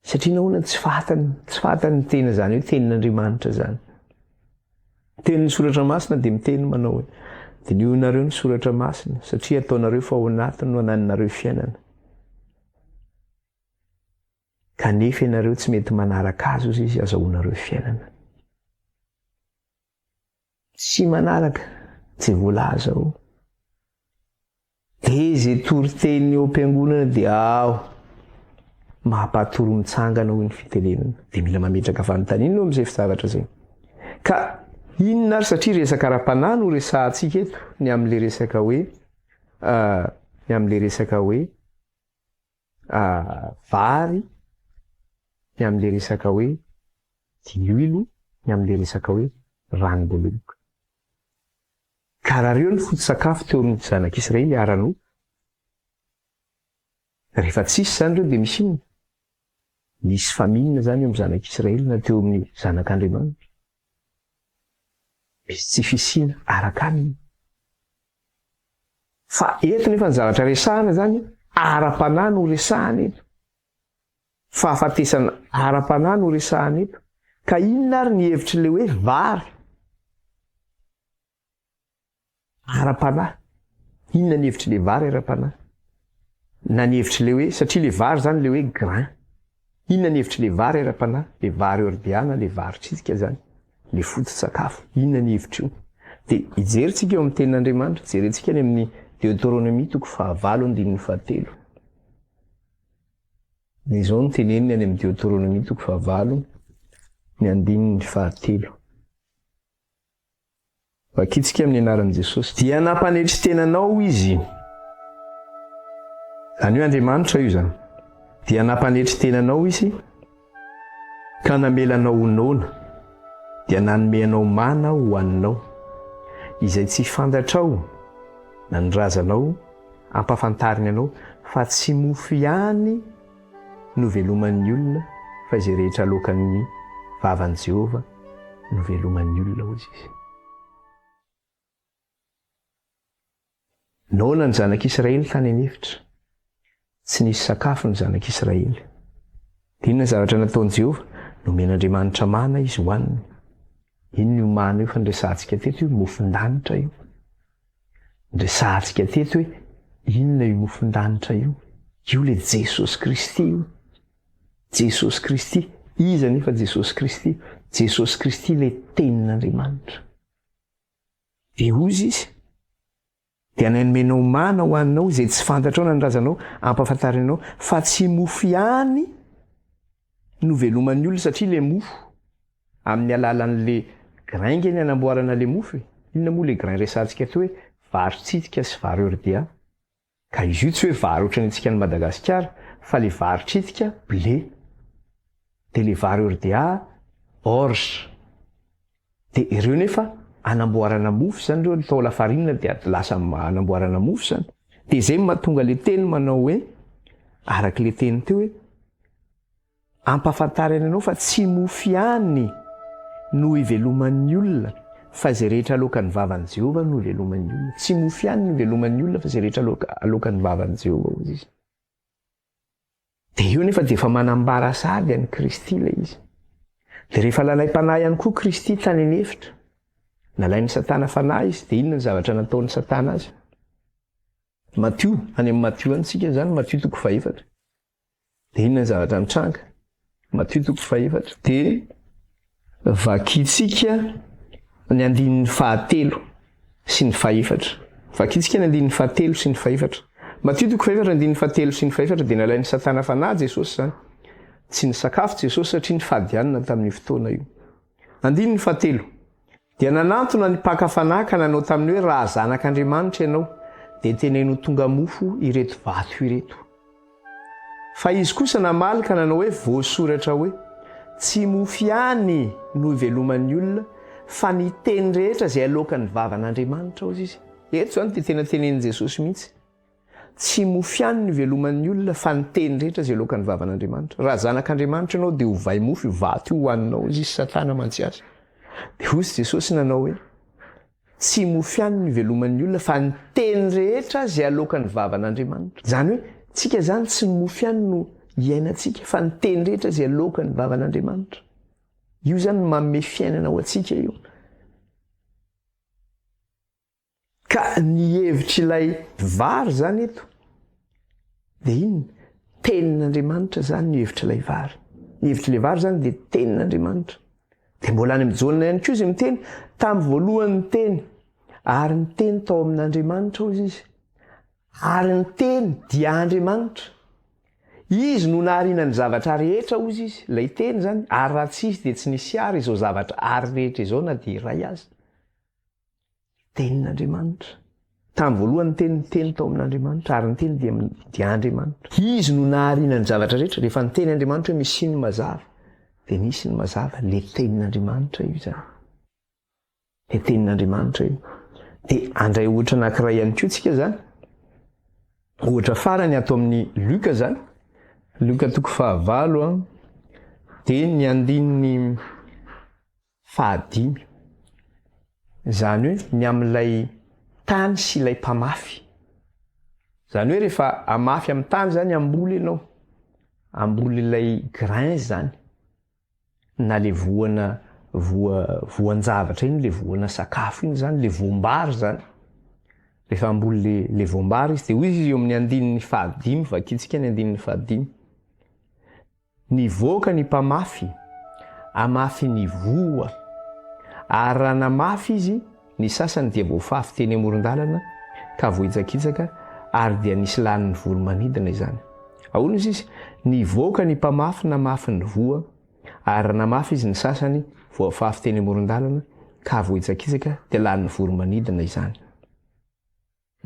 S1: Satria nahoana tsy fantany, tsy fantany ny tena izany hoe tenin'Andriamanitra izany. Tenin'ny soratra masina dia miteny manao hoe dinihonareo ny soratra masina satria ataonareo fa ao anatiny no anananareo fiainana. Kanefa ianareo tsy mety manaraka azy ozy izy azahoanareo fiainana. Tsy manaraka izay voalaza ao. Dia izay toriteny eo am-piangonana dia ao mampatory mitsangana hoy ny fitenenana. Dia mila mametraka fanontaniana eo amin'izay zavatra izay. Ka inona ary satria resaka ara-panahy no resahantsika eto ny amin'ilay resaka hoe ny amin'ilay resaka hoe vary, ny amin'ilay resaka hoe diloilo, ny amin'ilay resaka hoe ranom-boaloboka. Ka raha ireo ny foto-tsakafo teo amin'ny zanak'Israely ara-nofo, rehefa tsisy izany ireo dia misy inona? Nisy faminina izany eo amin'ny zanak'Israely na teo amin'ny zanak'Andriamanitra. Misy tsy fisiana ara-kanina. Fa eto nefa ny zavatra resahana izany ara-panahy no resahana eto. Fahafatesana ara-panahy no resahana eto. Ka inona ary ny hevitr'ilay hoe vary? ara-panahy. Inona ny hevitr'ilay vary ara-panahy? Na ny hevitr'ilay hoe, satria ilay vary izany ilay hoe grain. Inona ny hevitr'ilay vary ara-panahy? Ilay vary ordeana, ilay vary tritika izany, ilay foto-tsakafo. Inona ny hevitr'io? Dia hijery tsika eo amin'ny tenin'Andriamanitra, jerentsika any amin'ny Deoteronomia toko fahavalo andininy fahatelo. Dia izao no teneniny any amin'ny Deoteronomia toko fahavalo ny andininy fahatelo. Vakitsika amin'ny anaran'i Jesosy. Dia nampanetry tena anao Izy. Izany hoe Andriamanitra io izany. Dia nampanetry tena anao Izy ka namela anao ho noana, dia nanome anao mana hohaninao, izay tsy fantatrao na ny razanao ampafantariny anao fa tsy mofo ihany no veloman'ny olona fa izay rehetra aloakan'ny vavan'i Jehovah no veloman'ny olona, hoy izy. Noana ny zanak'Israely tany an'efitra. Tsy nisy sakafo ny zanak'Israely. Dia inona ny zavatra nataon'i Jehovah? Nomen'Andriamanitra mana izy hohaniny. Inona io mana io fa niresahantsika teto io? Mofon-danitra io. Niresahantsika teto hoe inona io mofon-danitra io? Io ilay Jesosy Kristy io. Jesosy Kristy. Iza anefa Jesosy Kristy? Jesosy Kristy ilay Tenin'Andriamanitra. Dia hoy izy, Dia nomenao mana ho anao izay tsy fantatrao na ny razanao ampahafantarinao fa tsy mofo ihany no veloman'ny olona satria ilay mofo amin'ny alalan'le grain nge ny anamboarana le mofo e! Inona moa le grain resahantsika teo hoe vary tsitika sy vary ordia? Ka izy io tsy hoe vary ohatran'ny antsika any Madagasikara fa le vary tritika, blé, de le vary ordia, orge. De ireo nefa anamboarana mofo zany ireo, atao lafarinina de lasa anamboarana mofo zany. De zay no mahatonga le teny manao hoe, araka le teny teo hoe, Ampahafantariny anao fa tsy mofo ihany no iveloman'ny olona, fa izay rehetra aloakan'ny vavan'i Jehovah no iveloman'ny olona. Tsy mofo ihany no iveloman'ny olona, fa izay rehetra aloakan'ny vavan'i Jehovah, hoy izy. Dia io nefa dia efa manambara sahady an'i Kristy ilay izy. Dia rehefa nalaim-panahy ihany koa Kristy tany an'efitra, nalain'i Satana fanahy izy, dia inona ny zavatra nataon'i Satana azy? Matio, any amin'ny Matio any isika izany, Matio toko fahefatra. Dia inona ny zavatra nitranga? Matio toko fahefatra. Dia vakintsika ny andininy fahatelo sy ny fahefatra. Vakintsika ny andininy fahatelo sy ny fahefatra. Matio toko fahefatra andininy fahatelo sy ny fahefatra dia nalain'i Satana fanahy Jesosy izany. Tsy nisakafo Jesosy satria nifady hanina tamin'io fotoana io. Andininy fahatelo. Dia nanantona ny mpaka fanahy ka nanao taminy hoe, Raha Zanak'Andriamanitra ianao, dia teneno ho tonga mofo ireto vato ireto. Fa izy kosa namaly ka nanao hoe, Voasoratra hoe, Tsy mofo ihany no iveloman'ny olona, fa ny teny rehetra izay aloakan'ny vavan'Andriamanitra, hozy izy. Eto izany dia tena tenenin'i Jesosy mihitsy. Tsy mofo ihany no iveloman'ny olona, fa ny teny rehetra izay aloakan'ny vavan'Andriamanitra. Raha zanak'Andriamanitra ianao, dia ovay mofo io vato io hohaninao, hozy izy. Satana mantsy azy. Dia hozy Jesosy nanao hoe, Tsy mofo ihany no iveloman'ny olona fa ny teny rehetra izay aloakan'ny vavan'Andriamanitra. Izany hoe, tsika izany tsy ny mofo ihany no iainantsika fa ny teny rehetra izay aloakan'ny vavan'Andriamanitra. Io izany no manome fiainana ho antsika io. Ka ny hevitr'ilay vary izany eto dia inona? Tenin'Andriamanitra izany ny hevitr'ilay vary. Ny hevitr'ilay vary izany dia tenin'Andriamanitra. Dia mbola any amin'i Jaona ihany koa izy miteny, tamin'ny voalohany ny teny, ary ny teny tao amin'Andriamanitra hozy izy, ary ny teny dia Andriamanitra. Izy no nahariana ny zavatra rehetra hozy izy, ilay teny izany, ary raha tsy izy dia tsy nisy ary izao zavatra ary rehetra izao na dia iray aza. Tenin'Andriamanitra. Tamin'ny voalohany ny teny, ny teny tao amin'Andriamanitra, ary ny teny dia, dia Andriamanitra. Izy no nahariana ny zavatra rehetra. Rehefa niteny Andriamanitra hoe misia ny mazava, dia nisy ny mazava. Le tenin'Andriamanitra io izany. Le tenin'Andriamanitra io. Dia handray ohatra anankiray ihany koa tsika izany. Ohatra farany ato amin'ny Luka izany. Luka toko fahavalo, dia ny andininy Fahadimy, izany hoe ny amin'ilay tany sy ilay mpamafy. Izany hoe rehefa hamafy amin'ny tany izany, hamboly ianao, hamboly ilay grain izany, na le voana voa voan-javatra iny, le voana sakafo iny izany, le voam-bary izany. Rehefa hamboly le le voambary izy dia hoy izy eo amin'ny andininy fahadimy, vakintsika ny andininy fahadimy. Nivoaka ny mpamafy, hamafy ny voa. Ary raha namafy izy, ny sasany dia voafafy teny amoron-dalana ka voahitsakitsaka ary dia nisy lanin'ny voro-manidina izany. Ahoana izy izy? Nivoaka ny mpamafy namafy ny voa, ary raha namafy izy ny sasany voafafy teny amoron-dalana ka voahitsakitsaka dia lanin'ny voro-manidina izany.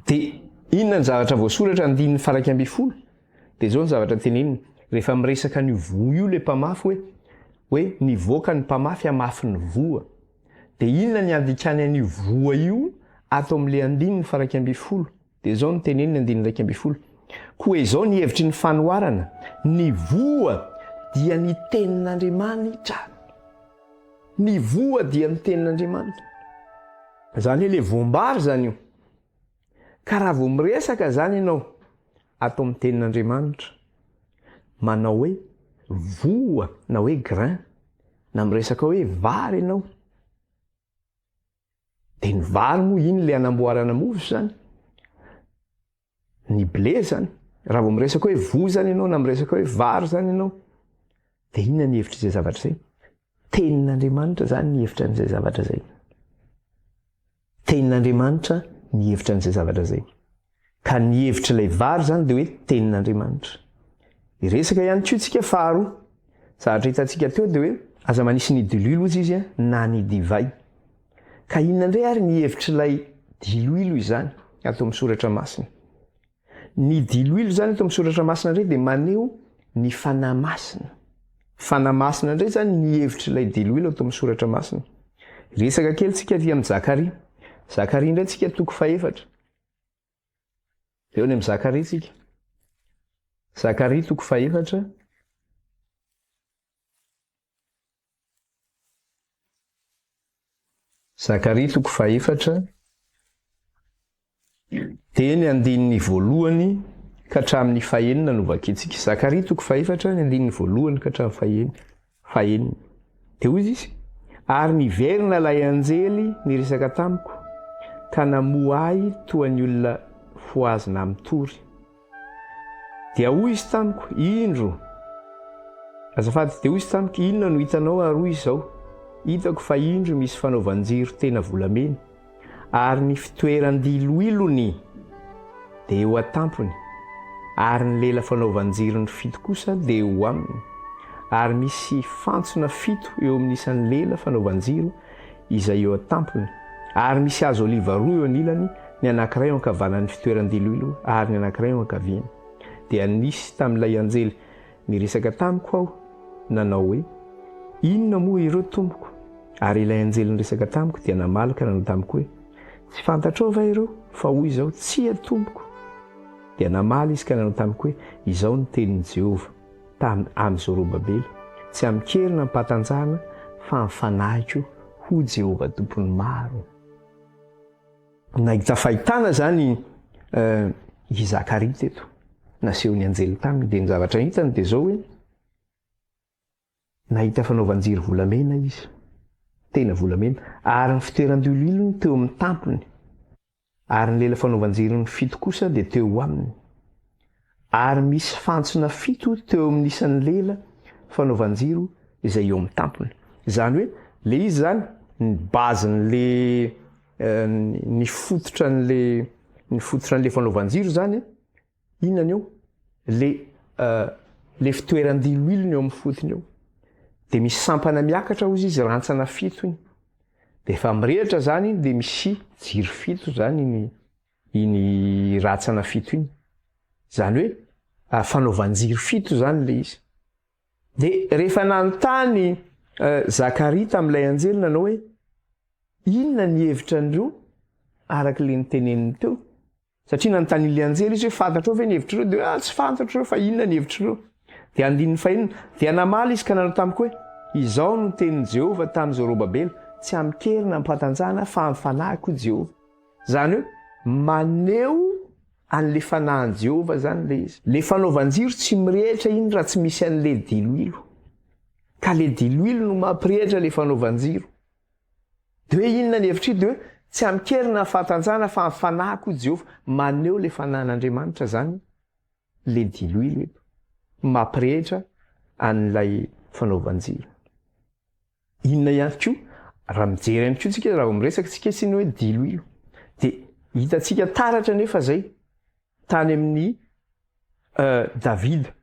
S1: Dia inona ny zavatra voasoratra andininy faha 11? Dia izao ny zavatra teneniny, rehefa miresaka an'io voa io ilay mpamafy hoe, hoe nivoaka ny mpamafy hamafy ny voa. Dia inona ny handikany an'io voa io ato amin'ilay andininy faha 11? Dia izao no teneniny andininy 11, Koa izao ny hevitry ny fanoharana, ny voa dia ny tenin'Andriamanitra. Ny voa dia ny tenin'Andriamanitra. Izany hoe ilay voam-bary izany io. Ka raha vao miresaka izany ianao ato amin'ny tenin'Andriamanitra, manao hoe voa na hoe grain, na miresaka hoe vary ianao, dia ny vary moa iny ilay anamboarana mofo izany. Ny blé zany, raha vao miresaka hoe voa zany ianao na miresaka hoe vary zany ianao, dia inona ny hevitr'izay zavatra izay? Tenin'Andriamanitra zany ny hevitra an'izay zavatra izay. Tenin'Andriamanitra ny hevitra an'izay zavatra izay. Ka ny hevitr'ilay vary zany dia hoe tenin'Andriamanitra. Hiresaka ihany koa tsika faharoa. Zavatra hitantsika teo dia hoe aza manisy ny diloilo hozy izy na ny divay. Ka inona indray ary ny hevitr'ilay diloilo izany ato amin'ny soratra masina? Ny diloilo izany ato amin'ny soratra masina indray dia maneho ny fanahy masina. Fanahy masina indray izany ny hevitr'ilay diloilo ato amin'ny soratra masina. Resaka kely tsika aty amin'ny Zakaria. Zakaria indray tsika toko fahefatra. Eo any amin'ny Zakaria tsika. Zakaria toko fahefatra. Zakaria toko fahefatra, dia ny andininy voalohany ka hatramin'ny fahenina no vakintsika. Zakaria toko fahefatra, ny andininy voalohany ka hatramin'ny fahenina. Fahenina. Dia hoy izy, Ary niverina ilay anjely niresaka tamiko, ka namoha ahy toa ny olona fohazina mitory. Dia hoy izy tamiko, Indro! Azafady, dia hoy izy tamiko, Inona no hitanao? Ary hoy izy izao, Hitako fa indro misy fanaovan-jiro tena volamena, ary ny fitoeran-diloilony dia eo an-tampony, ary ny lela fanaovan-jirony fito kosa dia eo aminy, ary misy fantsona fito eo amin'ny isan'ny lela fanaovan-jiro izay eo an-tampony, ary misy hazo oliva roa eo anilany, ny anankiray eo ankavanan'ny fitoeran-diloilo ary ny anankiray eo ankaviany. Dia nisy tamin'ilay anjely niresaka tamiko aho, nanao hoe, Inona moa ireo, tompoko? Ary ilay anjely niresaka tamiko dia namaly ka nanao tamiko hoe, Tsy fantatrao va ireo? Fa hoy izaho, Tsia, tompoko. Dia namaly izy ka nanao tamiko hoe, Izao no tenin'i Jehovah. Tamin' amin'i Zorobabela, Tsy amin-kery na am-pahatanjahana, fa amin'ny fanahiko, hoy Jehovah Tompon'ny maro. Nahita fahitana izany i Zakaria teto, nasehon'ny anjely taminy, dia ny zavatra hitany dia izao hoe, nahita fanaovan-jiro volamena izy, tena volamena, ary ny fitoeran-diloilony teo amin'ny tampony. Ary ny lela fanaovan-jirony fito kosa dia teo aminy. Ary misy fantsona fito teo amin'ny isan'ny lela fanaovan-jiro izay eo amin'ny tampony. Izany hoe, ilay izy izany, ny base-n'le, ny fototra an'le, ny fototra an'le fanaovan-jiro izany, inona ny eo? Le, le fitoeran-diloilo ny eo amin'ny fotony eo. Dia misy sampana miakatra hozy izy, rantsana fito iny. Dia efa mirehitra zany iny dia misy jiro fito zany iny iny ratsana fito iny. Zany hoe fanaovan-jiro fito zany le izy. Dia rehefa nanontany Zakaria tamin'ilay anjely nanao hoe inona ny hevitra an'ireo araka ilay niteneniny teo. Satria nanontanian'ilay anjely izy hoe fantatrao ve ny hevitr'ireo? Dia hoe ah, tsy fantatro ireo fa inona ny hevitr'ireo? Dia andininy fahenina, dia namaly izy ka nanao tamiko hoe, Izao no tenin'i Jehovah tamin'i Zorobabela, Tsy amin-kery na amim-pahatanjahana fa amin'ny fanahiko, hoy Jehovah. Izany hoe maneho an'ilay fanahin'i Jehovah izany ilay izy. Ilay fanaovan-jiro tsy mirehitra iny raha tsy misy an'ilay diloilo. Ka ilay diloilo no mampirehitra ilay fanaovan-jiro. Dia hoe inona ny hevitr'io? Dia hoe Tsy amin-kery na fahatanjahana fa amin'ny fanahiko hoy Jehovah. Maneho ilay fanahin'Andriamanitra izany ilay diloilo eto. Mampirehitra an'ilay fanaovan-jiro. Inona ihany koa, raha mijery ihany koa tsika, raha vao miresaka tsika sy ny hoe diloilo, dia hitantsika taratra anefa izay tany amin'ny Davida.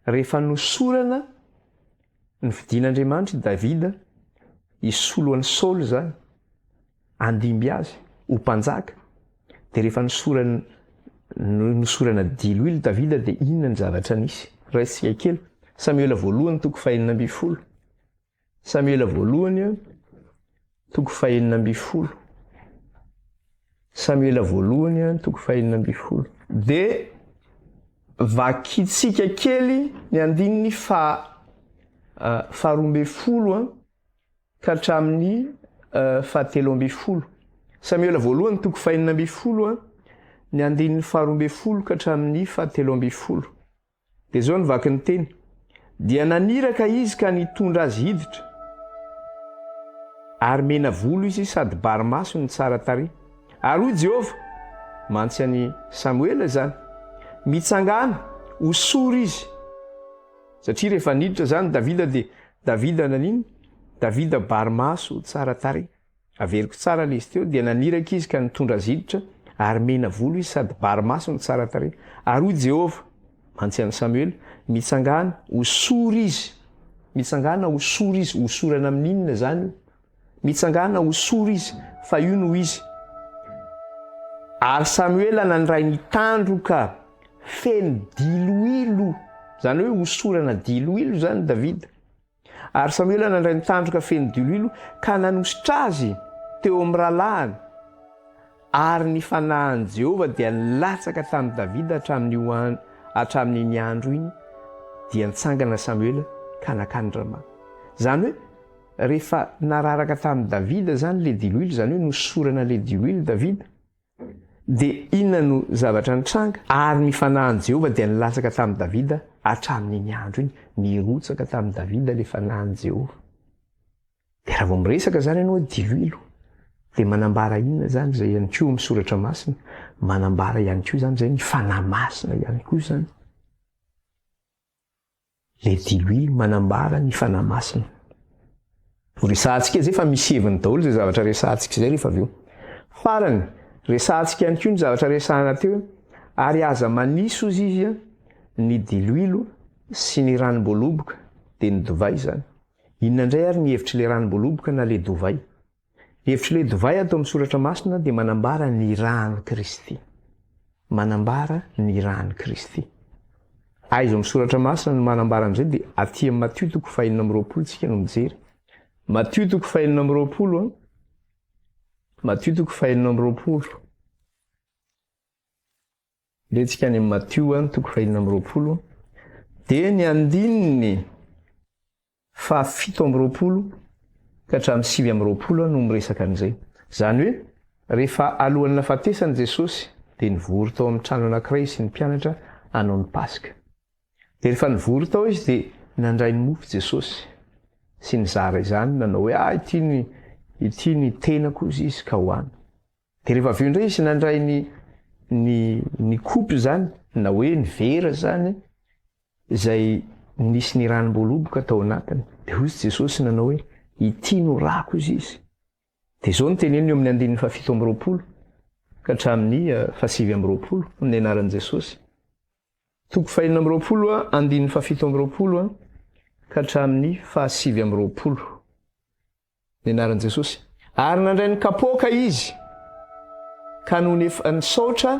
S1: Rehefa nosorana nofidin'Andriamanitra i Davida hisolo an'i Saoly izany, handimby azy ho mpanjaka, dia rehefa nosorana nosorana diloilo Davida dia inona ny zavatra nisy? Raisika kely, Samoela voalohany toko fahenina ambin'ny folo. Samoela voalohany toko fahenina ambin'ny folo. Samoela voalohany toko fahenina ambin'ny folo. Dia vakintsika kely ny andininy fa faharoa ambin'ny folo ka hatramin'ny fahatelo ambin'ny folo. Samoela voalohany toko fahenina ambin'ny folo ny andininy faharoa ambin'ny folo ka hatramin'ny fahatelo ambin'ny folo. Dia izao no vakin'ny teny, Dia naniraka izy ka nitondra azy hiditra, ary mena volo izy sady bary maso no tsara tarehy. Ary hoy Jehovah, mantsy an'i Samoela izany, Mitsangàna, hosory izy. Satria rehefa niditra izany Davida dia Davida nanino? Davida bary maso, tsara tarehy. Averiko tsara le izy teo, dia naniraka izy ka nitondra azy hiditra, ary mena volo izy sady bary maso no tsara tarehy. Ary hoy Jehovah, mantsy an'i Samoela, Mitsangàna, hosory izy. Mitsangàna, hosory izy. Hosorana amin'inona izany io? Mitsangàna, hosory izy, fa io no izy. Ary Samoela nandray ny tandroka feno diloilo, izany hoe hosorana diloilo izany Davida. Ary Samoela nandray ny tandroka feno diloilo ka nanosotra azy teo amin'ny rahalahiny, ary ny fanahin'i Jehovah dia nilatsaka tamin'i Davida hatramin'io hatramin'iny andro iny, dia nitsangana Samoela ka nankany Rama. Izany hoe rehefa nararaka tamin'i Davida izany ilay diloilo, izany hoe nosorana ilay diloilo Davida, Dia inona no zavatra nitranga? Ary ny fanahin'i Jehovah dia nilatsaka tamin'i Davida hatramin'iny andro iny. Nirotsaka tamin'i Davida ilay fanahin'i Jehovah. Dia raha vao miresaka izany ianao hoe diloilo, dia manambara inona izany izay ihany koa amin'ny soratra masina? Manambara ihany koa izany izay ny fanahy masina ihany koa izany. Ilay diloilo manambara ny Fanahy Masina. Ho resahantsika izay fa misy heviny daholo izay zavatra resahantsika izay rehefa avy eo. Farany, resahantsika ihany koa ny zavatra resahana teo, ary aza manisy hozy izy ny diloilo sy ny ranom-boaloboka, dia ny divay izany. Inona indray ary ny hevitr'ilay ranom-boaloboka na ilay divay? Ny hevitr'ilay divay ato amin'ny Soratra Masina dia manambara ny ran'i Kristy. Manambara ny ran'i Kristy. Aiza ao amin'ny Soratra Masina no manambara an'izay dia aty amin'ny Matio toko fahenina amby 20 tsika no mijery. Matio toko fahenina amby 20 an. Matio toko fahenina amby 20. Ndretsika any amin'ny Matio an toko fahenina amby 20 dia ny andininy faha 27 ka hatramin'ny 29 no miresaka an'izay. Izany hoe, rehefa alohan'ny nahafatesany Jesosy, dia nivory tao amin'ny trano anankiray izy sy ny mpianatra hanao ny Paska. Dia rehefa nivory tao izy dia nandray ny mofo Jesosy sy nizara izany, nanao hoe, ah, ity ny, ity ny tenako, hozy izy, ka hohano. Dia rehefa avy eo indray izy nandray ny, ny, ny kopy izany, na hoe ny vera izany, izay nisy ny ranom-boaloboka tao anatiny. Dia hoy Jesosy nanao hoe, Ity no rako, hozy izy. Dia izao no teneniny eo amin'ny andininy fahafito amby 20 ka hatramin'ny fahasivy amby 20, amin'ny anaran'i Jesosy. Toko fahenina amby 20, andininy fahafito amby 20 ka hatramin'ny fahasivy amby 20. Ny anaran'i Jesosy. Ary nandray ny kapoaka izy, ka nony efa nisaotra,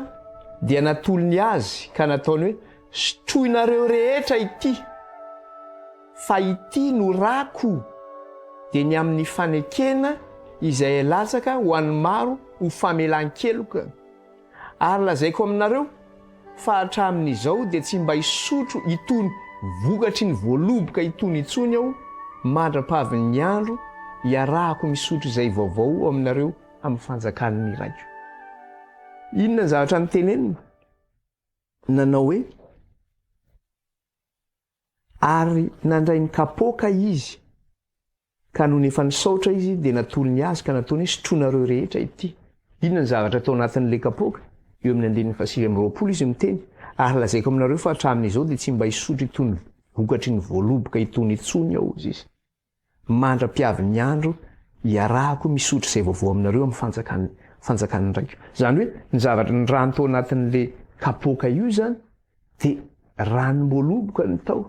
S1: dia natolony azy, ka nataony hoe, Sotroinareo rehetra ity, fa ity no rako, dia ny amin'ny fanekena izay latsaka ho an'ny maro ho famelan-keloka. Ary lazaiko aminareo, fa hatramin'izao dia tsy mba hisotro itony vokatry ny voaloboka itony intsony aho mandra-pahavin'ny andro hiarahako misotro izay vaovao aminareo amin'ny fanjakan'ny Raiko. Inona ny zavatra notenenina? Nanao hoe, Ary nandray ny kapoaka izy, ka nony efa nisaotra izy, dia natolony azy ka nataony hoe, Sotroinareo rehetra ity. Inona ny zavatra tao anatin'ilay kapoaka? Eo amin'ny andininy faha-29 izy miteny, Ary lazaiko aminareo fa hatramin'izao dia tsy mba hisotro itony vokatry ny voaloboka itony intsony aho, hozy izy, mandra-piavin'ny andro hiarahako misotro izay vaovao aminareo amin'ny fanjakan'ny fanjakan'ny Raiko. Izany hoe ny zavatra, ny rano tao anatin'ilay kapoaka io izany dia ranom-boaloboka no tao.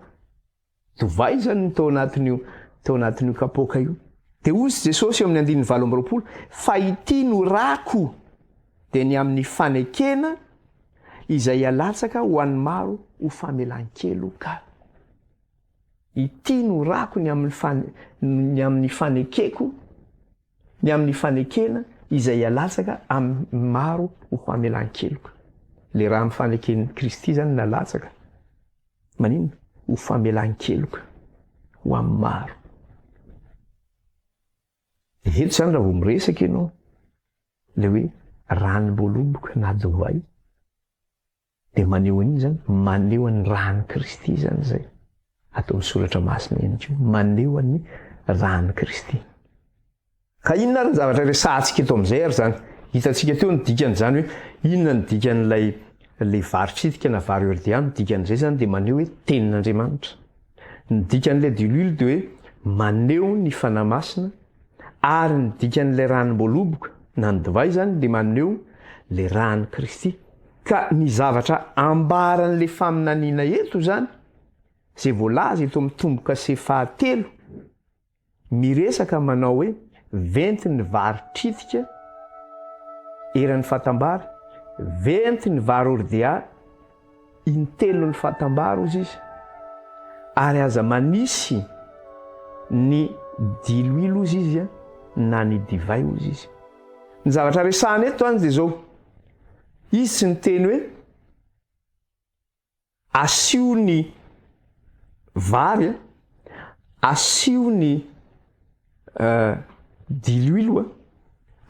S1: Divay izany no tao anatin'io tao anatin'io kapoaka io. Dia hozy Jesosy eo amin'ny andininy 28, Fa ity no rako, dia ny amin'ny fanekena izay alatsaka ho an'ny maro ho famelan-keloka. Ity no rako ny amin'ny fan ny amin'ny fanekeko, ny amin'ny fanekena izay alatsaka amin'ny maro ho famelan-keloka. Ilay rà amin'ny faneken'i Kristy izany nalatsaka. Maninona? Ho famelan-keloka ho amin'ny maro. Eto izany raha vao miresaka ianao ilay hoe ranom-boaloboka na divay dia maneho an'inona izany? Maneho an'ny ran'i Kristy izany izay. Ato amin'ny soratra masina ihany koa, maneho an'ny ran'i Kristy. Ka inona ary ny zavatra resahantsika eto amin'izay ary izany? Hitantsika teo ny dikan'izany hoe inona ny dikan'ilay ilay vary tritika na vary ordia, ny dikan'izay izany dia maneho hoe tenin'Andriamanitra. Ny dikan'ilay diloilo dia hoe maneho ny Fanahy Masina ary ny dikan'ilay ranom-boaloboka na ny divay izany dia maneho ilay ran'i Kristy. Ka ny zavatra ambaran'ilay faminaniana eto izany, izay voalaza eto amin'ny tombo-kase fahatelo, Miresaka manao hoe venty ny vary tritika eran'ny fatam-bary, venty ny vary hordea intelon'ny fatam-bary hozy izy, ary aza manisy ny diloilo hozy izy na ny divay hozy izy. Ny zavatra resahana eto zany dia izao, izy tsy niteny hoe Asio ny vary a, asio ny diloilo a,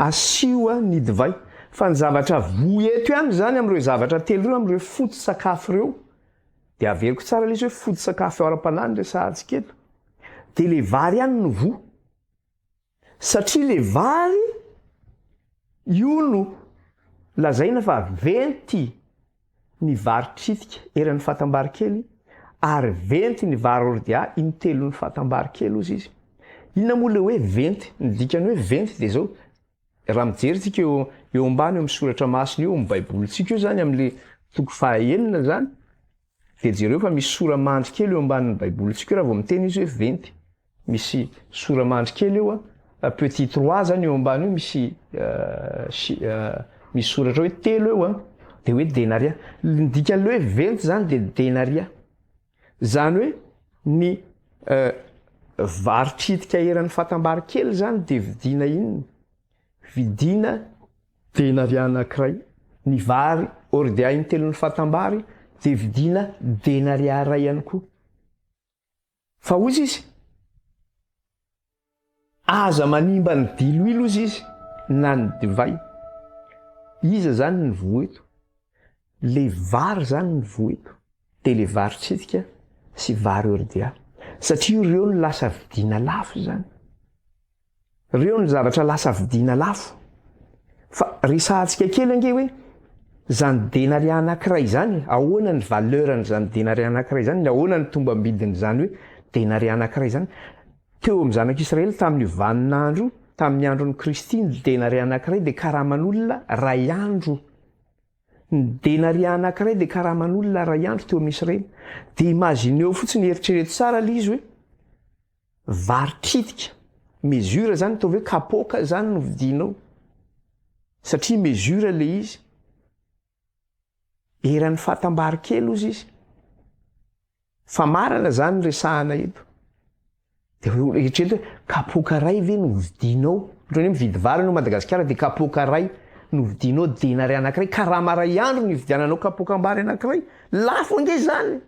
S1: asio ny divay. Fa ny zavatra voa eto ihany izany amin'ireo zavatra telo ireo, amin'ireo foto-tsakafo ireo, dia averiko tsara ilay izy hoe foto-tsakafo ara-panahy no resahantsika eto, dia ilay vary ihany no voa. Satria le vary io no lazaina fa venty ny vary tritika eran'ny fatam-bary kely ary venty ny vary ordia intelon'ny fatam-bary kely ozy izy. Inona moa le hoe venty? Ny dikan'ny hoe venty dia zao, raha mijery tsika eo eo ambany eo amin'ny soratra masina eo amin'ny baibolintsika io zany amin'le toko fahaenina zany dia jereo fa misy sora-mandry kely eo ambanin'ny baibolintsika eo raha vao miteny izy hoe venty. Misy sora-mandry kely eo a, petit trois zany eo ambany eo misy misy soratra hoe telo eo a, de hoe denaria. Ny dikan'le hoe venty zany de denaria. Zany hoe ny vary tritika eran'ny fatam-bary kely zany de vidiana inona? Vidiana denaria anankiray. Ny vary hordea intelon'ny fatam-bary de vidiana denaria iray ihany koa. Fa hozy izy, Aza manimba ny diloilo, hozy izy, na ny divay. Iza izany ny voa eto? Le vary izany ny voa eto. Dia le vary tsitika sy vary ordia. Satria ireo no lasa vidiana lafo izany. Reo ny zavatra lasa vidiana lafo. Fa resahantsika kely ange hoe zany denaria anakiray zany, ahoana ny valeur an'izany denaria anakiray zany, ny ahoana ny tombam-bidin'izany hoe denaria anakiray zany. Teo amin'ny zanak'Israely tamin'io vaninandro io, tamin'ny andron'i Kristy, ny denaria anakiray dia karaman'olona ray andro. Ny denaria anakiray dia karaman'olona ray andro teo amin'ny Israely. Dia imagineo fotsiny, eritrereto tsara ilay izy hoe Vary tritika, mesure zany ataovy hoe kapoaka zany no vidianao satria mesure le izy, eran'ny fatam-bary kely ozy izy, famarana zany resahana eto, de eritrereto hoe kapoaka ray ve no vidianao, ohatra hoe mividy vary anao Madagasikara de kapoaka ray no vidianao denary anakiray, karama ray andro no ividiananao kapoakam-bary anakiray, lafo ange zany.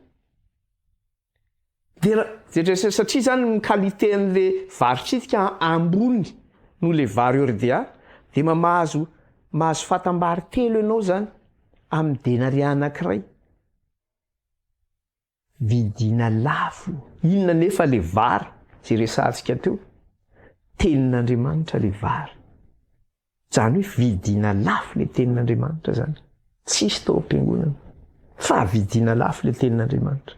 S1: Dia satria izany ny qualité an'le vary tritika ambony noho le vary ordia dia mba mahazo mahazo fatam-bary telo ianao izany amin'ny denaria anankiray. Vidiana lafo. Inona nefa le vary izay resahantsika teo? Tenin'Andriamanitra le vary. Izany hoe vidiana lafo ilay tenin'Andriamanitra izany. Tsisy tao am-piangonana. Fa vidiana lafo ilay tenin'Andriamanitra.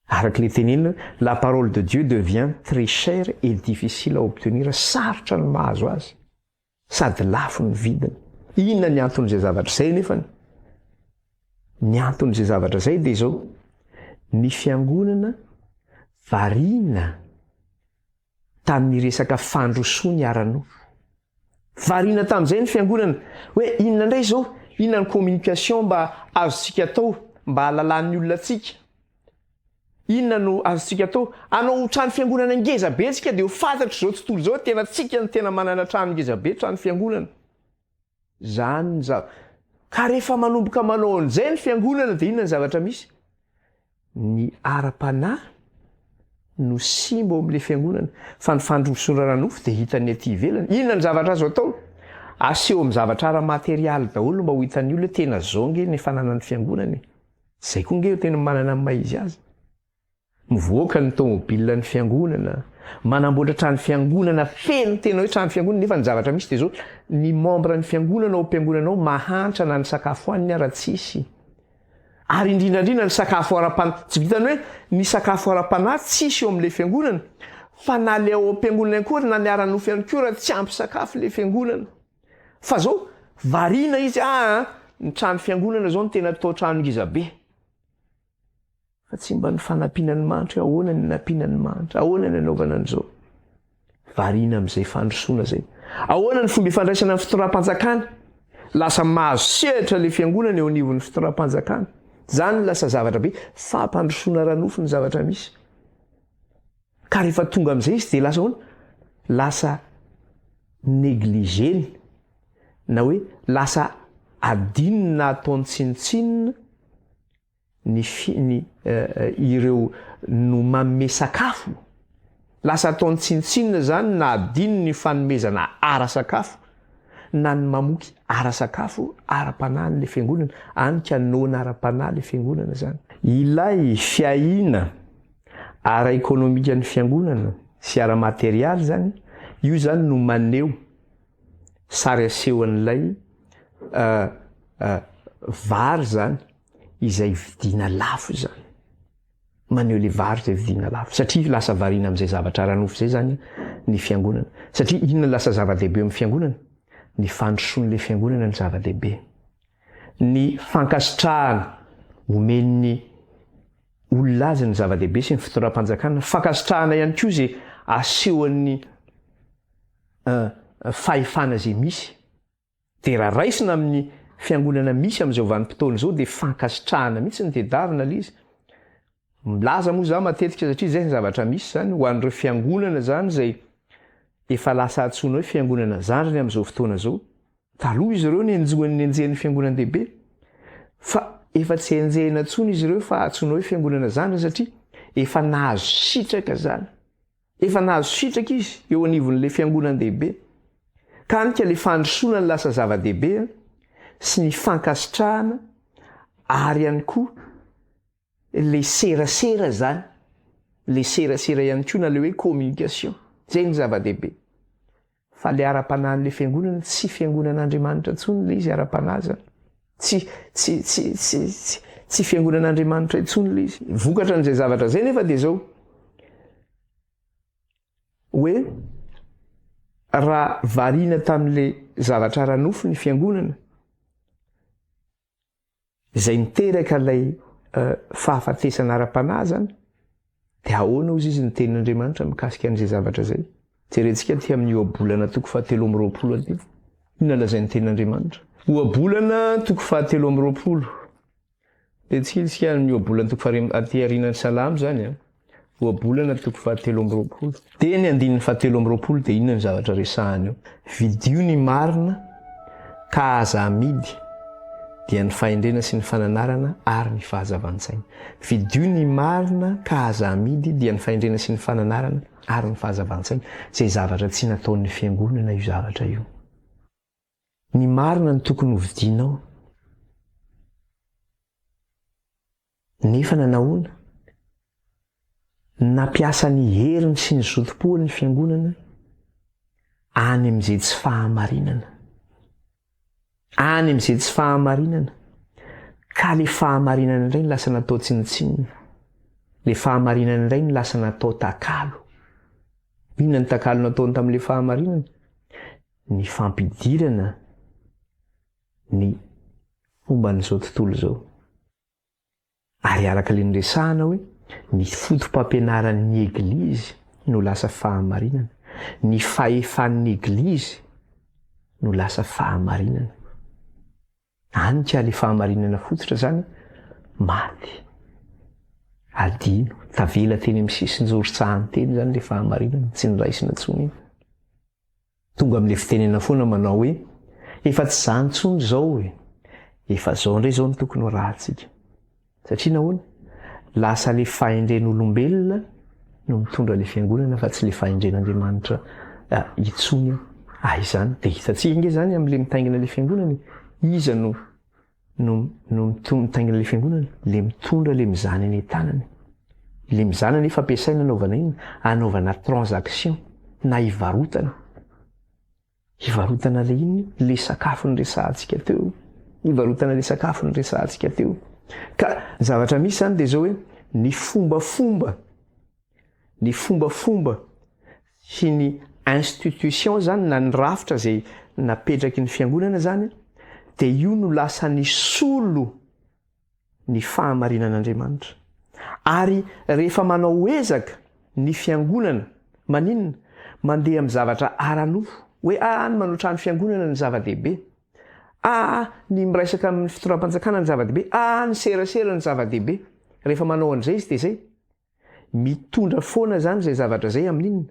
S1: Araka ilay tenenina hoe la parole de Dieu devient très chère et difficile à obtenir, sarotra ny mahazo azy sady lafo ny vidiny. Inona ny anton'izay zavatra izay nefany? Ny anton'izay zavatra izay dia izao, ny fiangonana variana tamin'ny resaka fandrosoany ara-nofo. Variana tamin'izay ny fiangonana hoe inona indray izao, inona ny communication mba azontsika atao mba hahalalan'ny olona antsika? Inona no azontsika atao? Hanao trano fiangonana ngeza be tsika dia ho fantatr'izao tontolo izao hoe tena tsika no tena manana trano ngeza be, trano fiangonana. Zany ny zava. Ka rehefa manomboka manao an'izay ny fiangonana dia inona ny zavatra misy? Ny ara-panahy no simba ao amin'ilay fiangonana, fa ny fandrosoana ara-nofo dia hitan'ny aty ivelany. Inona ny zavatra azo atao? Aseho amin'ny zavatra ara-materialy daholo mba ho hitan'ny olona hoe tena zao nge ny fananan'ny fiangonana e. Zay koa nge tena manana ny maha izy azy. Mivoaka ny tomobile ny fiangonana, manamboatra trano fiangonana feno tena hoe trano fiangonana nefa ny zavatra misy dia zao, ny membre ny fiangonana ao am-piangonana ao mahantra na ny sakafo haniny ara tsisy. Ary indrindra indrindra ny sakafo ara-panahy, tsy vitan'ny hoe ny sakafo ara-panahy tsisy eo amin'ilay fiangonana fa na le ao am-piangonana ihany koa ary na ny ara-nofo ihany koa raha tsy ampy sakafo ilay fiangonana. Fa zao variana izy aa ny trano fiangonana zao no tena atao trano ngeza be. Fa tsy mba ny fanampiana ny mahantra hoe ahoana ny anampiana ny mahantra, ahoana ny anaovana an'izao. Variana amin'izay fandrosoana izay. Ahoana ny fomba ifandraisana amin'ny fitondram-panjakana? Lasa mahazo sehatra ilay fiangonana eo anivon'ny fitondram-panjakana. Izany no lasa zavatra be. Fampandrosoana ara-nofo ny zavatra misy. Ka rehefa tonga amin'izay izy dia lasa ahoana? Lasa négligé-ny na hoe lasa adinony na ataony tsinontsinona ny fi ny ireo no manome sakafo, lasa ataony tsinontsinona izany na adino ny fanomezana ara-sakafo na ny mamoky ara-sakafo ara-panahy an'ilay fiangonana, any ka noana ara-panahy ilay fiangonana izany. Ilay fiahiana ara-ekonomikan'ny fiangonana sy ara-materialy izany, io izany no maneho sary asehon'ilay vary izany izay vidiana lafo izany. Maneho ilay vary izay vidiana lafo. Satria lasa variana amin'izay zavatra ara-nofo izay izany ny fiangonana. Satria inona no lasa zava-dehibe eo amin'ny fiangonana? Ny fandrosoan'ilay fiangonana no zava-dehibe. Ny fankasitrahana omen'ny olona azy no zava-dehibe sy ny fitondram-panjakana. Fankasitrahana ihany koa izay asehon'ny fahefana izay misy. Dia raha raisina amin'ny fiangonana misy amin'izao vanim-potoana izao dia fankasitrahana mihitsy no tedavina ilay izy. Milaza moa za matetika satria izay ny zavatra misy izany ho an'ireo fiangonana izany izay efa lasa antsoina hoe fiangonana zandriny amin'izao fotoana izao. Taloha izy ireo nenjohan'ny nenjehin'ny fiangonan-dehibe fa efa tsy enjehina intsony izy ireo fa antsoina hoe fiangonana zandriny satria efa nahazo sitraka izany. Efa nahazo sitraka izy eo anivon'ilay fiangonan-dehibe. Ka any ka ilay fandrosoana no lasa zava-dehibe sy ny fankasitrahana ary ihany koa ilay serasera izany, ilay serasera ihany koa na ilay hoe communication. Izay no zava-dehibe. Fa le ara-panahin'le fiangonana tsy fiangonan'Andriamanitra intsony le izy ara-panahy zany. Tsy tsy tsy tsy tsy tsy fiangonan'Andriamanitra intsony le izy. Vokatra an'izay zavatra zay nefa dia zao hoe raha variana tamin'le zavatra ara-nofo ny fiangonana Izay niteraka ilay fahafatesana ara-panahy izany, dia ahoana hozy izy ny tenin'Andriamanitra mikasika an'izay zavatra izay? Jerentsika aty amin'ny ohabolana toko fahatelo amby 20 aty. Inona lazain'ny tenin'Andriamanitra? Ohabolana toko fahatelo amby 20. Jerentsika isika amin'ny ohabolana toko faha aty aorianan'ny salamo izany an. Ohabolana toko fahatelo amby 20. Dia ny andininy fahatelo amby 20 dia inona ny zavatra resahany eo? Vidio ny marina ka aza amidy, dia ny fahendrena sy ny fananarana ary ny fahazavan-tsaina. Vidio ny marina ka aza amidy, dia ny fahendrena sy ny fananarana ary ny fahazavan-tsaina. Izay zavatra tsy nataon'ny fiangonana io zavatra io. Ny marina no tokony hovidianao. Nefa nanahoana? Nampiasa ny heriny sy ny zotom-pony ny Fiangonana. Any amin'izay tsy fahamarinana. Any amin'izay tsy fahamarinana. Ka le fahamarinana indray no lasa natao tsinontsinona. Le fahamarinana indray no lasa natao takalo. Inona ny takalo nataony tamin'le fahamarinana? Ny fampidirana ny fomban'izao tontolo izao. Ary araka ilay niresahana hoe ny foto-pampianaran'ny Eglizy no lasa fahamarinana, ny fahefan'ny Eglizy no lasa fahamarinana. Any ka ilay fahamarinana fototra izany maty, adino, tavela teny amin'ny sisin-joron-tsahany teny izany ilay fahamarinana, tsy noraisina intsony iny. Tonga amin'ilay fitenenana foana manao hoe, efa tsy izany intsony izao e! Efa izao indray izao no tokony ho rahantsika. Satria nahoana? Lasa ilay fahendren'olombelona no mitondra ilay fiangonana fa tsy ilay fahendren'Andriamanitra intsony ah izany. Dia hitantsika ange izany amin'ilay mitaingina ilay fiangonana e! Iza no no no mitaingina ilay fiangonana, ilay mitondra ilay mizana eny an-tanany. Ilay mizana nefa ampiasaina anaovana inona? Anaovana transaction na hivarotana. Hivarotana ilay inona? Ilay sakafo niresahantsika teo. Hivarotana ilay sakafo niresahantsika teo. Ka ny zavatra misy izany dia izao hoe ny fombafomba ny fombafomba sy ny institution zany na ny rafitra izay napetraky ny fiangonana zany dia io no lasa nisolo ny fahamarinan'Andriamanitra. Ary rehefa manao ezaka ny fiangonana maninona? Mandeha amin'ny zavatra ara-nofo hoe aa ny manao trano fiangonana no zava-dehibe, aa ny miresaka amin'ny fitondram-panjakana no zava-dehibe, aa ny serasera no zava-dehibe. Rehefa manao an'izay izy dia izay. Mitondra foana zany zay zavatra zay amin'inona?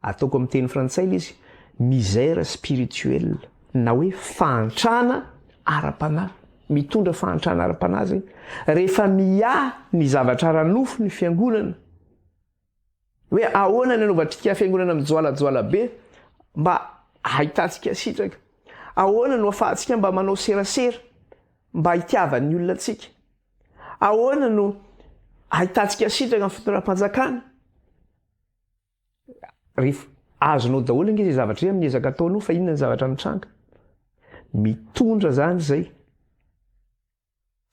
S1: Ataoko amin'ny teny frantsay ilay izy, misère spirituelle na hoe fahantrana ara-panahy. Mitondra fahantrana ara-panahy zay. Rehefa miahy ny zavatra ara-nofo ny fiangonana, hoe ahoana ny anaovantsika fiangonana mijoalajoala be mba ahitantsika sitraka? Ahoana no afahantsika mba manao serasera mba hitiavan'ny olona antsika? Ahoana no ahitantsika sitraka ny fitondram-panjakana? Rehefa azonao daholo ange izay zavatra izay amin'ny ezaka ataonao fa inona ny zavatra mitranga? Mitondra izany izay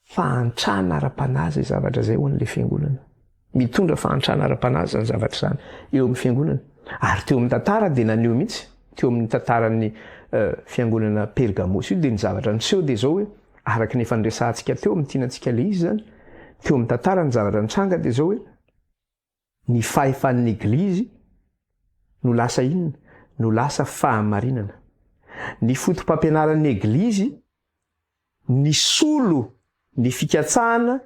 S1: fahantrana ara-panahy izay zavatra izay ho an'ilay fiangonana. Mitondra fahantrana ara-panahy izany zavatra izany eo amin'ny fiangonana. Ary teo amin'ny tantara dia naneho mihitsy, teo amin'ny tantaran'ny fiangonana Pergamosy io dia ny zavatra niseho dia izao hoe Araka ny efa niresahantsika teo amin'ny tianantsika ilay izy izany, teo amin'ny tantara ny zavatra nitranga dia izao hoe, ny fahefan'ny Eglizy no lasa inona? No lasa fahamarinana. Ny foto-pampianaran'ny Eglizy nisolo ny fikatsahana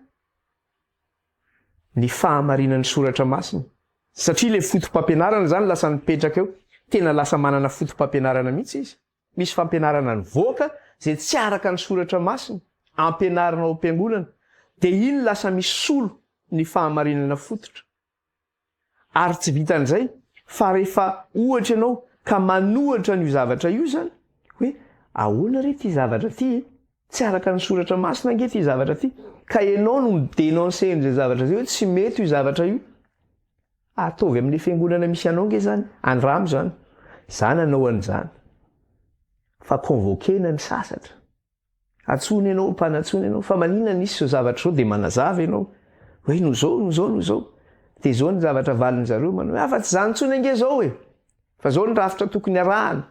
S1: ny fahamarinan'ny Soratra Masina. Satria ilay foto-pampianarana izany lasa nipetraka eo, tena lasa manana foto-pampianarana mihitsy izy. Misy fampianarana nivoaka izay tsy araka ny soratra masina, ampianarina ao am-piangonana, dia iny lasa misolo ny fahamarinana fototra. Ary tsy vitan'izay fa rehefa ohatra ianao ka manohatra an'io zavatra io izany, hoe ahoana re ity zavatra ity e? Tsy araka ny soratra masina ange ity zavatra ity, ka ianao no mi-denoncer an'izay zavatra izay hoe tsy mety io zavatra io. Ataovy amin'ilay fiangonana misy anao nge zany, andramo zany. Za nanao an'izany. Fa convoquer-na ny sasatra. Antsoina ianao, mpanantsoina ianao, fa maninona nisy izao zavatra izao dia manazava ianao. Hoe no zao, no zao, no zao. Dia izao ny zavatra valin'ny zareo manao hoe afa tsy izany intsony ange izao e. Fa izao ny rafitra tokony arahana.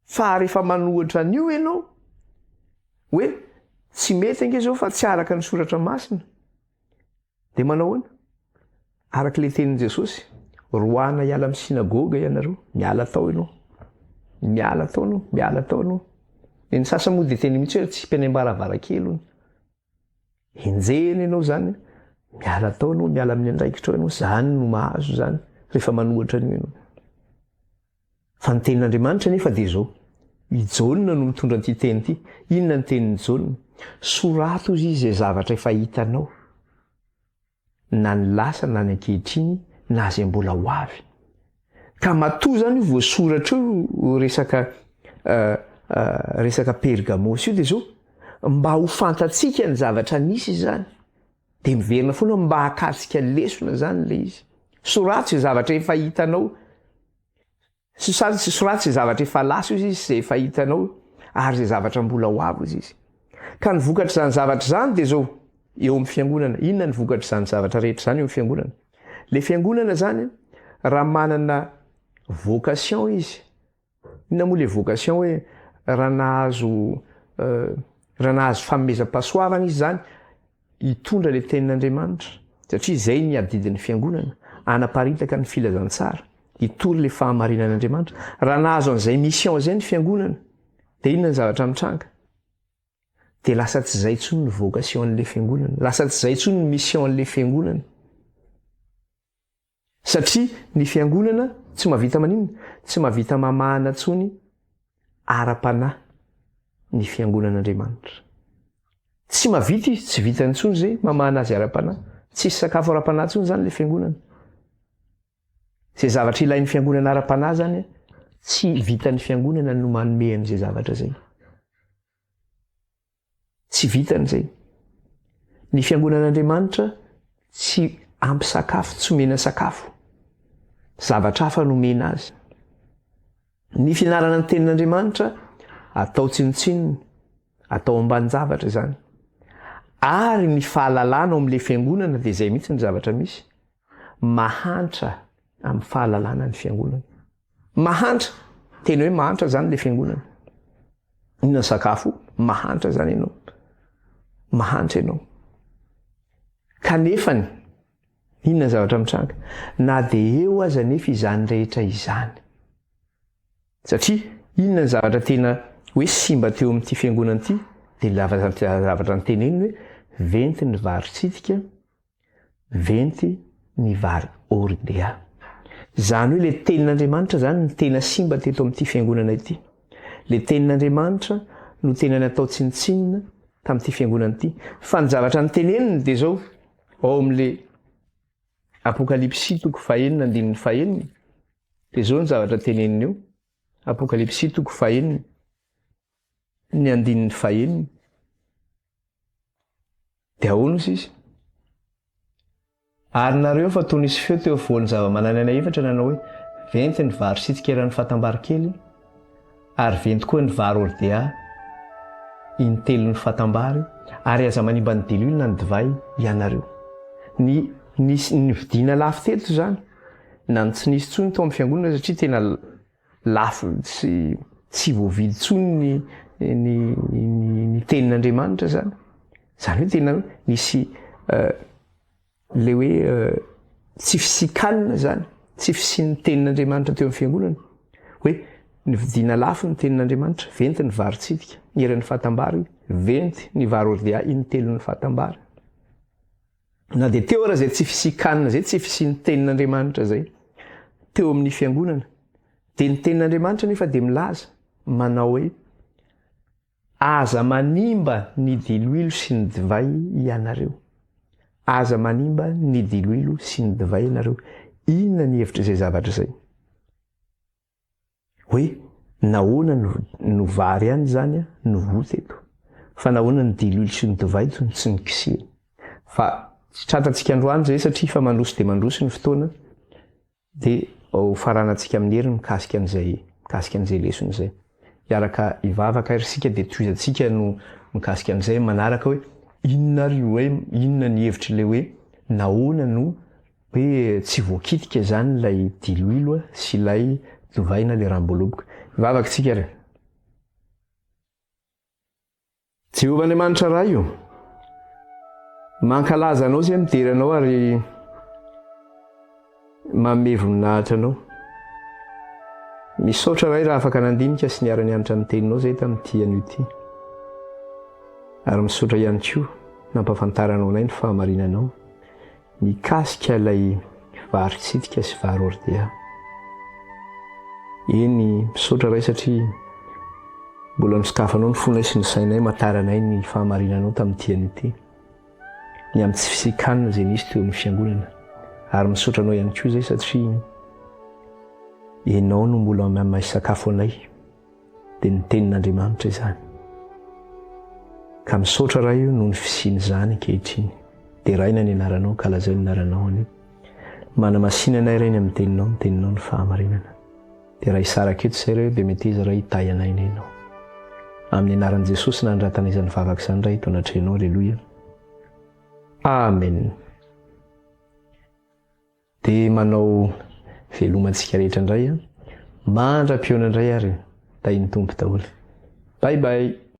S1: Fa rehefa manohitra an'io ianao, hoe tsy mety ange izao fa tsy araka ny soratra masina. Dia manao ahoana? Araka ilay tenin'i Jesosy, roahana hiala amin'ny synagoga ianareo, miala tao ianao. Miala tao ianao, miala tao ianao. Dia ny sasany moa dia teny mihitsy hoe tsipy any am-baravarankely hono. Enjehina ianao izany, miala tao ianao, miala amin'ny andraikitrao ianao, izany no mahazo izany rehefa manohatra an'io ianao. Fa ny tenin'Andriamanitra anefa dia izao, i Jaona no mitondra an'ity teny ity. Inona ny tenin'i Jaona? Sorato hozy izy izay zavatra efa hitanao, na ny lasa na ny ankehitriny na izay mbola ho avy. Ka matoa izany io voasoratra io resaka resaka Pergamosy io dia izao, mba ho fantatsika ny zavatra nisy izany. Dia miverina foana mba hakatsika lesona izany ilay izy. Sorato izay zavatra efa hitanao. Soraty izay zavatra efa lasa hozy izy, izay efa hitanao, ary izay zavatra mbola ho avy hozy izy. Ka ny vokatr'izany zavatra izany dia izao, eo amin'ny fiangonana, inona ny vokatr'izany zavatra rehetra izany eo amin'ny fiangonana? Ilay fiangonana izany, raha manana vocation izy, inona moa ilay vocation hoe raha nahazo raha nahazo fanomezam-pahasoavana izy izany, hitondra ilay tenin'Andriamanitra, satria izay ny adidin'ny fiangonana, hanaparitaka ny filazantsara, hitory ilay fahamarinan'Andriamanitra. Raha nahazo an'izay mission izay ny fiangonana, dia inona ny zavatra mitranga? Dia lasa tsy izay intsony ny vocation an'ilay fiangonana, lasa tsy izay intsony ny mission an'ilay fiangonana. Satria ny fiangonana tsy mahavita maninona? Tsy mahavita mamahana intsony ara-panahy ny fiangonan'Andriamanitra. Tsy mahavita izy, tsy vitany intsony izay mamahana azy ara-panahy. Tsisy sakafo ara-panahy intsony izany ilay fiangonana. Izay zavatra ilain'ny fiangonana ara-panahy izany, tsy vitan'ny fiangonana no manome an'izay zavatra izay. Tsy vitany izay. Ny fiangonan'Andriamanitra tsy ampy sakafo, tsy omena sakafo. Zavatra hafa no omena azy. Ny fianarana ny tenin'Andriamanitra atao tsinontsinona, atao ambanin-javatra izany. Ary ny fahalalana ao amin'ilay fiangonana dia izay mihitsy ny zavatra misy. Mahantra amin'ny fahalalana ny fiangonana. Mahantra, tena hoe mahantra zany le fiangonana. Inona sakafo? Mahantra zany ianao. Mahantra ianao. Kanefany, inona zavatra mitranga? Na dia eo aza nefa izany rehetra izany. Satria inona ny zavatra tena hoe simba teo amin'ity fiangonana ity? Dia zavatra niteneniny hoe venty ny vary tsitika, Venty ny vary hordea. Izany hoe ilay tenin'Andriamanitra izany no tena simba teto amin'ity fiangonana ity. Ilay tenin'Andriamanitra no tena natao tsinontsinona tamin'ity fiangonana ity. Fa ny zavatra noteneniny dia izao, ao amin'ilay Apokalypsy toko fahenina andininy fahenina, dia izao ny zavatra teneniny eo, Apokalypsy toko fahenina, ny andininy fahenina. Dia ahoana ozy izy? Ary nareo fa toa nisy feo teo afovoan'ny zava-manan'aina efatra nanao hoe, Venty ny vary sitika eran'ny fatam-bary kely, ary venty koa ny vary hordea intelon'ny fatam-bary, ary aza manimba ny diloilo na ny divay ianareo. Ny nisy nividiana lafo teto izany, na ny tsy nisy intsony tao amin'ny fiangonana satria tena lafo tsy tsy voavidy intsony ny ny ny ny tenin'Andriamanitra zany. Zany hoe tena nisy le hoe tsy fisian-kanina zany, tsy fisian'ny tenin'Andriamanitra teo amin'ny fiangonana. Hoe nividiana lafo ny tenin'Andriamanitra, venty ny vary tsidika, eran'ny fatam-bary, venty ny vary hordea intelon'ny fatam-bary. Na dia teo ara izay tsy fisian-kanina izay, tsy fisian'ny tenin'Andriamanitra izay teo amin'ny fiangonana, dia ny tenin'Andriamanitra nefa dia milaza manao hoe, Aza manimba ny diloilo sy ny divay ianareo. Aza manimba ny diloilo sy ny divay ianareo. Inona ny hevitr'izay zavatra izay? Hoe nahoana no no vary ihany izany no voa teto? Fa nahoana ny diloilo sy ny divay no tsy nikisihina? Fa tsy tratrantsika androany izay satria efa mandroso dia mandroso ny fotoana dia ho faranantsika amin'ny heriny mikasika an'izay mikasika an'izay lesona izay. Hiaraka hivavaka ary isika dia tohizantsika no mikasika an'izay manaraka hoe inona ary io hoe inona ny hevitr'ilay hoe nahoana no Hoe tsy voakitika izany ilay diloilo sy ilay divay na ilay ranom-boaloboka. Hivavaka isika ary. Jehovah Andriamanitra Ray o, mankalaza Anao izay midera Anao ary manome voninahitra Anao. Misaotra Ray raha afaka nandinika sy niara-nianatra ny Teninao izay tamin'ity anio ity. Ary misaotra ihany koa nampahafantaranao anay ny fahamarinanao. Mikasika ilay vary tsitika sy vary hordea. Eny, misaotra Ray satria mbola nosokafanao ny fonay sy ny sainay mataranay ny fahamarinanao tamin'ity anio ity. Ny amin'ny tsy fisian-kanina izay nisy teo amin'ny fiangonana. Ary misaotra anao ihany koa izay satria Ianao no mbola mamay sakafo anay. Dia ny tenin'Andriamanitra izany. Ka misaotra Ray o noho ny fisian'izany ankehitriny. Deraina ny anaranao, ankalazaina ny anaranao anio. Manamasina anay Ray ny amin'ny teninao, ny teninao ny fahamarinana. Dia raha hisaraka eto izay Ray o dia meteza Ray hitahy anay anie Ianao. Amin'ny anaran'i Jesosy nanoratana izany vavaka izany Ray eto anatrehanao Aleloia. Amen. Dia manao veloma antsika rehetra indray an. Mandra-pihaona indray ary. Tahin'ny Tompo daholo. Bye bye.